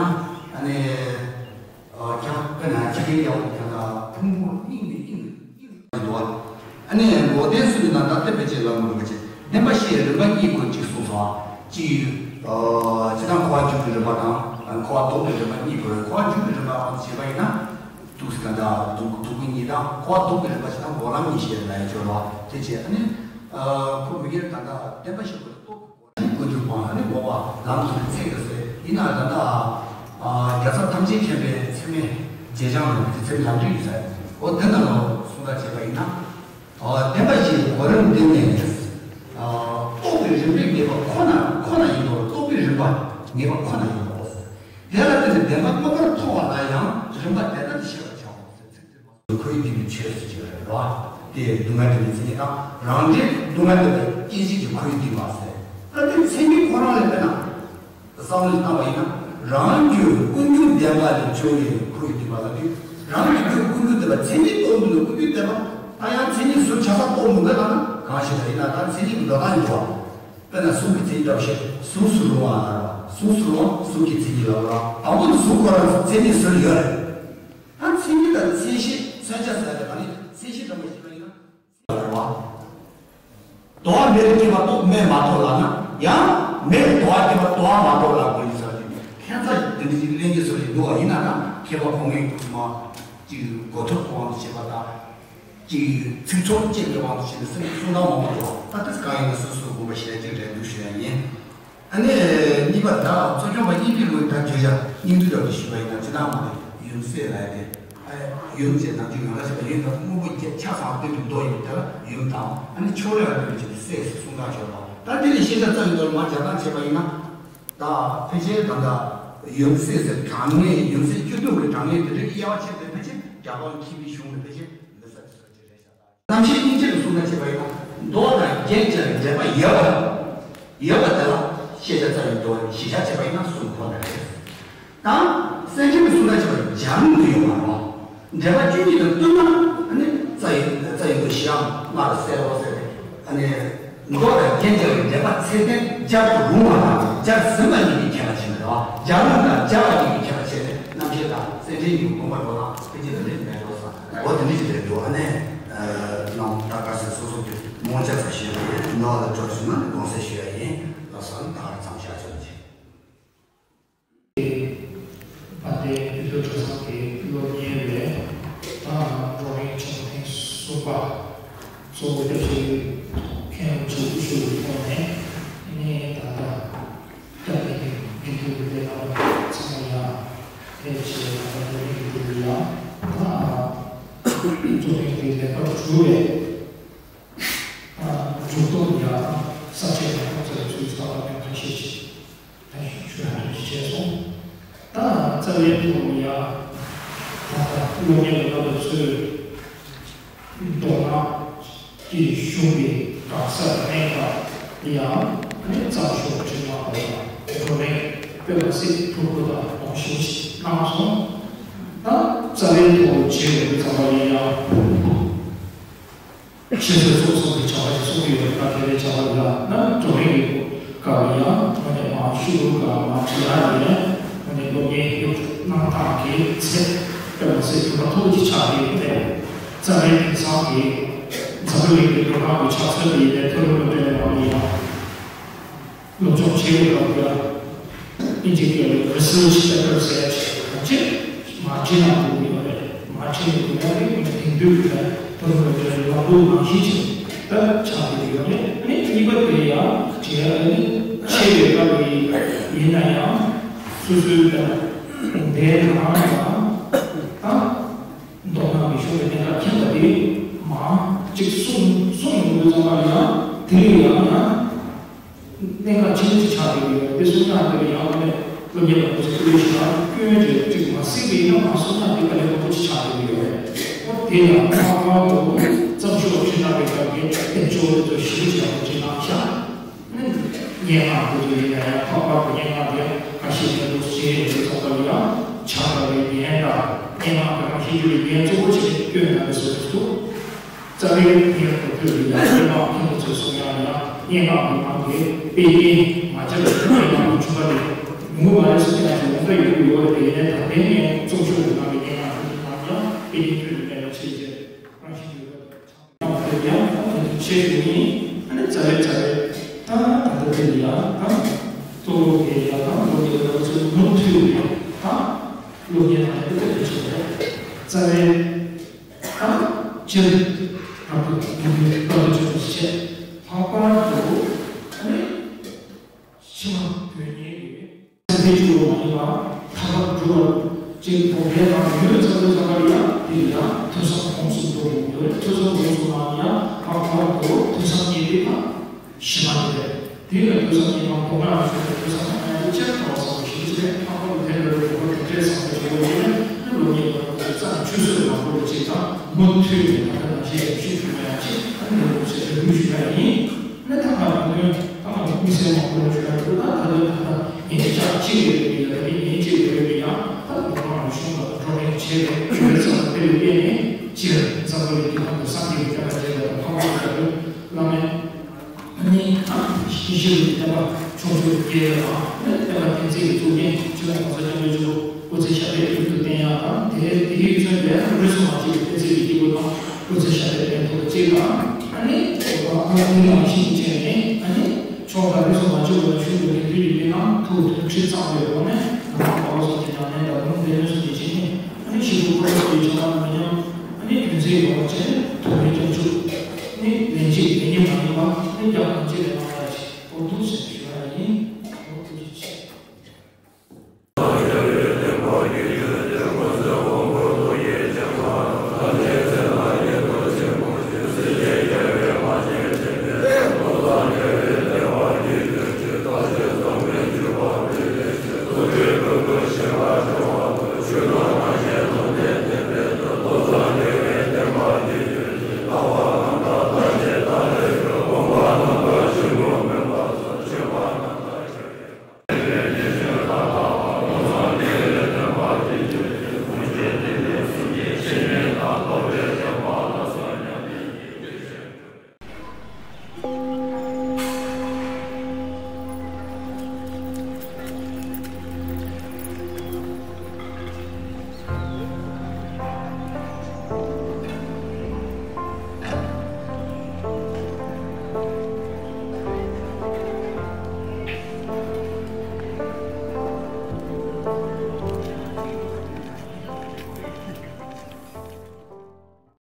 ཨ་ནི། ཁྱབ་དཔེར་ན་ཁྱི་རྒན་རྒྱལ་པོ་ཁྱབ་ལ་ཕུང་པོ་སྙིང་ནས་སྙིང་ནས་སྙིང་ནས་འདུག་ཨ་ནི་འགོག་བདེན་ཚུལ་ནང་ད་བསྟན་པའི་ཆེད་ལ་མི་འདུག་པ་ཅེས་བདེན་པ་བཞིའི་རིམ་པ་གཉིས་སྐོར་གཅིག་གསུངས་སོ། གཅིག་ཡོད། སྤྱིར་བཏང་འཁོར་བ་འཇུག་པའི་རིམ་པ་དང་འཁོར་བ་ལྡོག་པའི་རིམ་པ་གཉིས་སྐོར། འཁོར་བ་འཇུག་པའི་རིམ་པ་བྱས་པ་ཡིན་ན་དུག་ཟེར་ད་ལྟ་དུག་དུག་གི་གཉིས་དང་། འཁོར་བ་ལྡོག་པའི་རིམ་པ་བྱས་ན་འགོག་ལམ་གཉིས་ཞེས་ལ་ཡ་སྦྱོར་བ་དེ་བྱས། ཨ་ནི་ཁོ་མི་སྒེར་ད་ལྟ་བདེན་པ་བཞི་སྐོར་རྟོགས། ཀུན་འཇུག་སྤང་ནི་འགོག་པ་ལམ་དུ་ཚིག་ཏུ་ཟེར། ཡིན་ན་ད་ལྟ་རྒྱལ་ཚབ་ཐམས་ཅད་མཁྱེན་པའི་ཚད་མའི་རྗེས་འབྲང་ལ་ཚད་མའི་ལམ་འབྲས་ཡོད་ས་ཡིན། འོ་དེ་ནང་ལ་གསུང་བརྡ་བྱས་པ་ཡིན་ན། བདེན་པ་བཞིའི་སྒོ་ ནས། རྟོགས་པའི་རིམ་པས་ངེས་པ་ཁོ་ན་ཁོ་ན་ཡིན་ནོ། རྟོགས་པའི་རིམ་པ་ངེས་པ་ཁོ་ན་ཡིན་ནོ། དེ་ལ་བརྟེན་ནས་བདེན་པ་མངོན་པར་མཐོང་བ་ལ་ཡང་རིམ་པ་དེ་ལྟར་དུ་ཤེས་པར་བྱའོ་ཟེར། ཚིག་དེ་མ་ཁོ་བོས་བསྡུས་པའི་ཆོས་ཟེར་གྱི་རེད་བ། དེ་སྡུག་བསྔལ་དེ་ནི་མཚན་ཉིད་དང་རང་འབྲས་སྡུག་བསྔལ་དེ་ལ་སྐྱེད་བྱེད་ཀྱི་ཁོ་བོས་བསྡུས་པ་ཟེར། ད་དེ་མཚན་ཉིད་ཁོ་རང་ལས་དཔེར་ན། བསམ་བློ་བཏང་བ་ཡིན་ན། རང་རྒྱུད་ཀུན་འབྱུང་བདེན་པ་ལས་བྱུང་བའི་ཁོ་བོས་བསྡུས་པ་ལ་དུས། རང་གི་རྒྱུད་ཀུན་འབྱུང་བདེན་པ་མཚན་ཉིད་རྟོགས་འདུག་ནས་ཀུན་འབྱུང་བདེན་པ། ད་ཡང་མཚན་ཉིད་ཟུར་ཆ་ས་རྟོགས་མི་འདོད་ལ་ན་གང་ཞིག་ལ་ཡིན་ན་ད་མཚན་ཉིད་ཀྱི་འགྲོ་སྟངས་ཡིན་འགྲོ། དཔེར་ན་གཟུགས་ཀྱི་མཚན་ཉིད་འདྲ་བ་ཞིག་གཟུགས་སུ་རུང་བ་ལ་རེད་བ། གཟུགས་སུ་རུང་བ་གཟུགས་ཀྱི་མཚན་ཉིད་ལ་རེད་བ། དང་པོ་ནི་གཟུགས་ཁོ་རང་མཚན་ཉིད་ཟུར་ཡོད་རེད། ད་མཚན་ཉིད་དང་མཚན་གཞི་མཚོན་བྱ་ཟེར་ཡ་དེ་ག་ནི་མཚན་གཞི་འདྲ་མོ་ཞིག་ལ་ཡིན་ན། རེད་བ། དུ་བ་མེ་ལས་སྐྱེས་པ་རྟོགས་མེ་མ་རྟོགས་ལབ་ན་ཡང་། མེ་ལས་དུ་བ་སྐྱེས་པ་དུ་བ་མ་རྟོགས་ལབ་དགོས་ཡིན་ཟེར་གྱི། ཁྱད་མཚར་དེ་འདྲ་ཞིག་གླེང་གི་བཟོ་ཞིག་འདུག་བ། ཡིན་ན་ད་མཁས་པ་གོང་མའི་མ་ཅིག་གོ་ཐོས་དབང་དུ་བྱས་པ་དང་། ཅིག་ཚིག་ཚོགས་བཅས་ཀྱི་དབང་དུ་བྱས་ནས་སེམས་གསུང་སྟངས་མང་པོ་འདུག་ད་ལྟ་གང་ཡིན་ན་སོ་སོ་དགོངས་པ་བཞེས་ཀྱི་རེད་འདུག་ཞུ་ཡ་ཡིན། ཨ་ནི་གཉིས་པ་ད་གཙོ་སྐྱོང་པ་དབྱིན་ཇིའི་ལུགས་ད་བརྗོད་བྱ་སྙིང་བསྡུས་འདྲ་བོ་ཞུས་པ་ཡིན་ན་ཇི་ལྟར་མ་རེད། ཡུམ་སྲས་ལབ་ཡ་དེ། ཨ་ཡུམ་ཅེས་ནམ་རྒྱུན་ཡོངས་གྲགས་བྱེད་པ་ཡུམ་དང་སྔོན་པོ་རྒྱ་ཆ་ཚང་སྟོན་པའི་མདོ་ཡིན་པ་དེ་ལ་ཡུམ་དང་། ཨ་ནི་ཕྱོགས་རིས་ལ་སྟོན་པའི་ཆེད་དུ་སྲས་ཟེར་གསུང་སྟངས་ཤོར་བ། ད་དེ་ནས་ཤེས་བྱ་རྩ་བའི་མདོ་ལ་མར་སྦྱར་སྟངས་བྱས་པ་ཡིན་ན། ད་ཕལ་ཆེར་ད་ལྟ་ཡུམ་སྲས་ཟེར་གྲངས་ངེས། ཡུམ་སྲས་བཅུ་བདུན་གྱི་གྲངས་ངེས་དེ་འདྲའི་དབྱེ་བ་ཕྱེ་སྟེ་ཕལ་ཆེར་རྒྱ་གར་མཁས་པའི་གཞུང་ནས་ཕལ་ཆེར་མི་གསལ་བཟོ་བྱེད་རེད་ཤག་རྣམ་བཤད་སྙིང་བཅུད་ལ་གསུངས་ན་བྱས་པ་ཡིན་ན། མདོ་དང་རྒྱན་སྦྱར་བའི་འགྲེལ་པ་ཡོད་པ། ཡོད་པ་དེ་ལ་ཤེས་བྱ་རྩ་བའི་མདོ་གཞི་བཞག་བྱས་པ་ཡིན་ན་གསུང་ཁོ་ན་རེད། དང་། སེང་ཆེན་གྱིས་གསུངས་ན་བྱས་པ་སྦྱར་ལུང་དུ་ཡོད་པ་རེད། འགྲེལ་པ་བཅུ་གཉིས་དང་བསྟུན་ན་ཨ་ནི་རྩ་ཡི་རྩ་ཡི་མདོ་བཞི་འམ་ལྔ་རུ་གསལ་ལོ་ཟེར་ཏེ། ཨ་ནི་མདོ་དང་རྒྱན་སྦྱར་བའི་འགྲེལ་པ་ཚད་ལྡན་སྦྱར་དུ་རུང་བ་དང་སྦྱར་ཟིན་པ་གཉིས་ཀྱི་ཁྱད་པར་ཕྱེ་ནས་རེད་བ། སྦྱར་ལུང་དང་སྦྱར་བ་གཉིས་ཀྱི་ཁྱད་པར་ཕྱེ་ནས། རྣམ་བཤད་དང་སེང་ཆེན་གཉིས་ཀྱི་དགོངས་པ་འགྲོ་སྟངས་ཕལ་ཆེར་དེ་འདྲ་ཞིག་རེད་འགྲོ་བསམ། འོ་དེ་འདྲ་ཞིག་རེད་འདུག་ཨ་ནི། ནང་ད་ག་ཟེ་སོ་སོ་གི་མོ་ཅག་ཙམ་ཞུས་པ་ཡིན། ནོར་ལ་འགྲོ་བྱུང་ན་ནི་དགོངས་སེལ་ཞུ་ཡ་ཡིན་ལ་སོགས་ནི་ད་ག་རེ་ཙམ་བཞག་ཆོག་ཅིག་དཔལ་ལྡན་ཡུལ་དུ་གྲོལ་ས་གི་སློབ་གཉེར་བས་ད་འགྲོ་བའི་ཆོས་ཐེངས་གསུམ་པ་གཙོ་བོ་སྐྱབས་རྗེ་མཁན་ཆེན་སྐུ་ཞབས་ཀྱི་ཐོག་ནས་ནི་ད་ལྟ། སྐྱབས་གནས་ཀྱི་དགེ་འདུན་པའི་སློབ་མ་ཚང་མ་ཡང་ཕལ་ཆེར་ད་ལྟ་གནས་ཀྱི་དགེ་འདུན་ཡང་ད་གཙོ་གནད་ཀྱི་ལེགས་པར་གྲུབ་པའི་འཇུག་ལྡོག་ཡང་ས་བཅད་དང་ཁོང་ཚོའི་ཚུལ་ས་བ་ཀུན་ཁ་ཤས་ཤིག་ད་ཞུ་ཧ་ཐུགས་རྗེ་ཆེ་སོང་། ད་རྩ་བའི་ཐོག་ཡང་ད་ལྟ་སློབ་གཉེར་ལ་བསླབ་པའི་ཚུལ། མདོར་ན། དེའི་གཞུང་གི་གང་ཟག་གནས་སྐབས་ཡང་ནི་གཙང་ཕྱོགས་དྲི་མ་འོག་ལ་འགྲོ་མེད་དཔེ་མ་སྲིད་ཕྲུ་གུ་དང་ནང་བཞིན་ཞིག་གནང་སོང་། ད་རྩ་བའི་ཐོག་བྱེད་དགོས་པའི་ཚང་མ་ཡིན་ཡང་། ཆེ་ཚོད་ཚོགས་གསུམ་གྱི་བྱ་བ་ཞིག་གསུང་གི་ཡོད་པ་དེ་ལས་བྱ་བ་ཡིན་ལ་ན་འགྲོ་མེད་ཀྱི། སྐབས་ཡང་ང་ནས་མ་ཤུ་རུ་ག་མ་བྲི་ཡ་ཡིན། ང་ནས་སློབ་གཉེར་ཡོད་གནང་སྟངས་ཀྱི་ཚེ་དཔེ་མ་སྲིད་གྲུབ་པ་མཐོ་པོ་ཅིག་ཆགས་ཀྱི་ཡོད་པས། རྩ་བའི་དེང་སང་གི་འཛམ་བུ་གླིང་གི་མདོ་སྔགས་ཀྱི་ཕྱག་སྲོལ་འདི་ཡིན་པའི་མཐོ་རིམ་སློབ་གྲྭའི་ནང་ལ་ཡང་སློབ་སྦྱོང་བྱེད་དགོས་སྐབས་ཡང་ཨིན་ཇི་སྐད་ལ་research paper་ཟེར་ཡ་ཅིག་ཐམས་ཅད་མ་བྲིས་ན་འགྲིག་གི་ཡོད་རེད། མ་བྲིས་ན་འགྲིག་ཡ་རེད། ཁོ་ནས་དེང་དུས་ཀྱི་མཐོ་རིམ་སློབ་གྲྭའི་ལམ་ལུགས་ནང་བཞིན་ཅིག་ད་ཆགས་བསྡད་ཀྱི་ཡོད་རེད། ཨ་ནི་གཉིས་པ་དེ་ཡང་བྱས་ཨ་ནི་ཆེ་བའི་སྐབས་ཡིན་ན་ཡང་སོ་སོའི་དཔེར་ན་དགོན་སྡེའི་ནང་ལ་ད་མདོ་སྔགས་ཀྱི་གཞུང་གི་གནད་འགག་མཁྱེན་པ་དེ་མང་གཅིག་གསུང་གསུང་ཡོང་དུས་ཙམ་པ་ལ་ཡང་དེ་ལ་ཡང་ཡང་གནད་འགག་ཆེན་པོ་ཅིག་ཆགས་བསྡད་ཀྱི་ཡོད་རེད། དེ་གསུང་སྟངས་དེ་ལ་ཡང་ནས་སློབ་གཉེར་བ་ཚོས་སྐུལ་སློང་ཞིག་དང་སྐྱོན་བརྗོད་ཅིག་མ་གཟིགས་པ་ཡིན་ན་མ་གསུང་ན་དེ་དཀའ་ལས་ཁག་པོ་ཅིག་ཆགས་བསྡད་ཀྱི་ཡོད་རེད། ཨོ་དེ་ཡང་ལྷག་པར་དུ་བརྩམས་ཆོས་ཆོས་གནང་བའི་སྐབས་ཀྱི་དཔལ་འབྱོར་དེ་ཚོ་ཞིབ་ཆ་ཡང་ཅིག་གནང་ཤག་སྙན་ངག་དེ་ཚོ་ཡིན་ན་ཡང་ལྷག་པར་དུ་སྙན་ངག་དེ་ཁ་ཤས་ཀྱི་ལུགས་བྱས་ཡོད་པའི་ཚོགས་པ་ལ་ཡང་བྱ་དགའ་བའི་འགན་དང་སྙན་ངག་དེ་རང་བཤད་རྒྱུ་ལ་འགན་གཙོ་བོ་བྱས་ནས་བསྐྱོན་གནང་བའི་བཟོ་འདྲ་འདུག་རྩ་བའི་སྙན་ངག་དེ་ལ་ཡང་སྙན་ངག་མཁན་པོ་ཚོས་གསུང་ཡག་ལ་ཡང་སྙན་ངག་མི་མང་གིས་དཔེ་རྙིང་མ་བརྒྱབ་པའི་སྙན་ངག་མི་བྱུང་བ་རེད། ཉུང་ངུ་མ་རེད་ཟེར་ཏེ་ང་ཚོ་ཡོང་ས་ཡོང་གི་ཡོད་རེད། དེ་ཡིན་ནའི་ད་ལྟའི་སྙན་རྩོམ་ཤོག་གི་ནང་གི་སྙན་ངག་དེ་ཚོ་ནང་ཡང་དཔེ་རྙིང་ཐོན་ཡོད་མེད་ལ་ཆེད་བྱས་རང་ཤེས་ཀྱི་ཡོད་པ་དང་། ཡང་དེ་ཡང་ཁོང་གི་ཆེད་དུ་ནི་ཨ་ནི་རྩ་བའི་རྩ་བའི་ད་ད་ལྟ་དེ་ལ་ཡང་ད་གཙོ་བོ་དེ་ཡང་ད་ལོ་ཉེར་ལྔ་ཚོའི་མུ་མཐུད་ཡང་ད་ལོ་ཉེར་ལྔ་ཡང་དེ་ལྟ་དུ་ཆེད་དུ་རྩ་བའི། ད་སྤྱིར་རབ་ཏུ་དགེ་འདུན་དཔལ་དུ་བྱུང་བའི་ཆེད་ལྷག་པར་དུ་ཨ་ནི་ཕྱི་མ་དོན་གཉེར་གྱི་སེམས་དཔའི་སྤྱི་བོ་མ་ཡིན་པ་ཐར་པར་འགྲོ་བར་ཅིག་དགོངས་པའི་ནང་ཡོད་ཚར་དུས་ཙམ་པ་ལ་ཡང་དེ་ལ་ཡང་ཐོས་བསམ་སྒོམ་གསུམ་འགྲོ་དགོས་ཡོད་རེད། ཐོས་བསམ་སྒོམ་གསུམ་ནང་ཡང་ལྷག་པར་དུ་ཐོས་བསམ་གྱི་དེ་ལ་ཐོས་བསམ་གྱི་ངང་གོ་སྐབས་ཞུ་བའི་ཐོས་བསམ་གནང་ཡ་དེ་ལྕགས་ཐོག་བསམ་པ་ཞིག་ཅི་རེད། ལྷག་པར་དུ་དེ་ལ་རེ་བ་གྲུབ་འབྲས་བཟང་པོ་ཞིག་ཡོད་ཡིན་ན་ལོ་ཉེས་པ་རྩ་ནས་ཆུད་ཟོས་མ་དགོས་པ་ཅིག་དང་མུ་མཐུད་ནས་ད་ལྟ་ནང་བཞིན་ཞུ་ཐུབ་ཡ་ཅིག་ཨ་ནི་ལོ་ཞེ་དྲག་རེ་སྐུལ་ཞུ་ཡ་ཡིན། ཨ་ནི་ད་ང་རང་ཚོ་ད་ང་ཚོ་མི་སེར་མང་པོ་ལ་ཞུ་ཡ་འདུག་ད་ད་ལྟ་ད་ལྟ་ངས་ལྕགས་གཅིག་རེ་རེ་ཡིན་ལ་ད་རེས་ངས་གཅིག་རེ་རེ་ཡིན་ཡང་ད་ལོ་མང་གཞུང་ལ་འགྲོ་གྲོན་བྱས་ཏེ་ཞུ་ཡ་ཚང་མ་དེ་ལ་བརྟེན་ནས་སྤྱིར་འཛམ་བུ་གླིང་འདི་སྒང་དུ་སངས་རྒྱས་ཀྱི་བསྟན་པ་རྒྱས་པ་དང་འཕགས་པ་ལྟ་བུ་བླ་མེད། ཨ་ནི་ཨ་ཞི་ཞི་ལུ་བསྟན་པ་ཕྱོགས་བཅུར་རྒྱས་པ་དང་ཨ་ནི་བསྟན་པ་བསྟན་འཛིན་གྱི་གཙུག་རྒྱན་ཆེན་མོ་གོང་ས་སྐྱབས་མགོན་ཆེན་པོ་སྐུ་ཚེ་ཞབས་པད་རིང་དུ་བརྟན་ཡག་དང་དེ་དེ་གའི་མཚོན་པའི་རིགས་གསུམ་མ་གཅིག་གི་བསྟན་འཛིན་གྱི་སྐྱེས་བུ་དང་སྐུ་ཚེ་ཞབས་པད་བརྟན་ཐོག་གཅིག་དང་ཨ་ནི་ཨ་ནི་ནང་བཞིན་བྱས་ནས་ཨ་ནི་ཕྱོགས་དང་རིགས་གསུམ་མ་གཅིག་ལ་ཞུགས་པའི་དེ་དུས་ཀྱི་མི་ནང་ཐུགས་མཐུན་སྒྲིལ་གཙང་བའི་སྒོ་ནས་ནང་པ་ལོ་སོགས་ཀྱི་ཉམས་ལེན་དང་ལུང་བསྟན་སོགས་ཀྱི་བྱས་ནས། ཨ་ནི་ཞི་ཁྲོ་ཁོ་ར་ཡི་བྱ་བ་ནང་མཉམ། ཨ་ནི་རྒྱུ་མཚན་ཡོད་པ་བྱས་ནས་ཐུགས་ཀྱི་སྐྱབས་འཇུག་ནི་ལན་གཅིག་ལན་གཉིས་མ་ཡིན་པ་ནི་རྒྱ་གང་ཅི་ལས་གནང་ཡ་ཞིག་འོ་འདུག་ཟེར་ཞུ་ཡ་ཡིན། འོ་ཐུགས་རྗེ་ཆེ།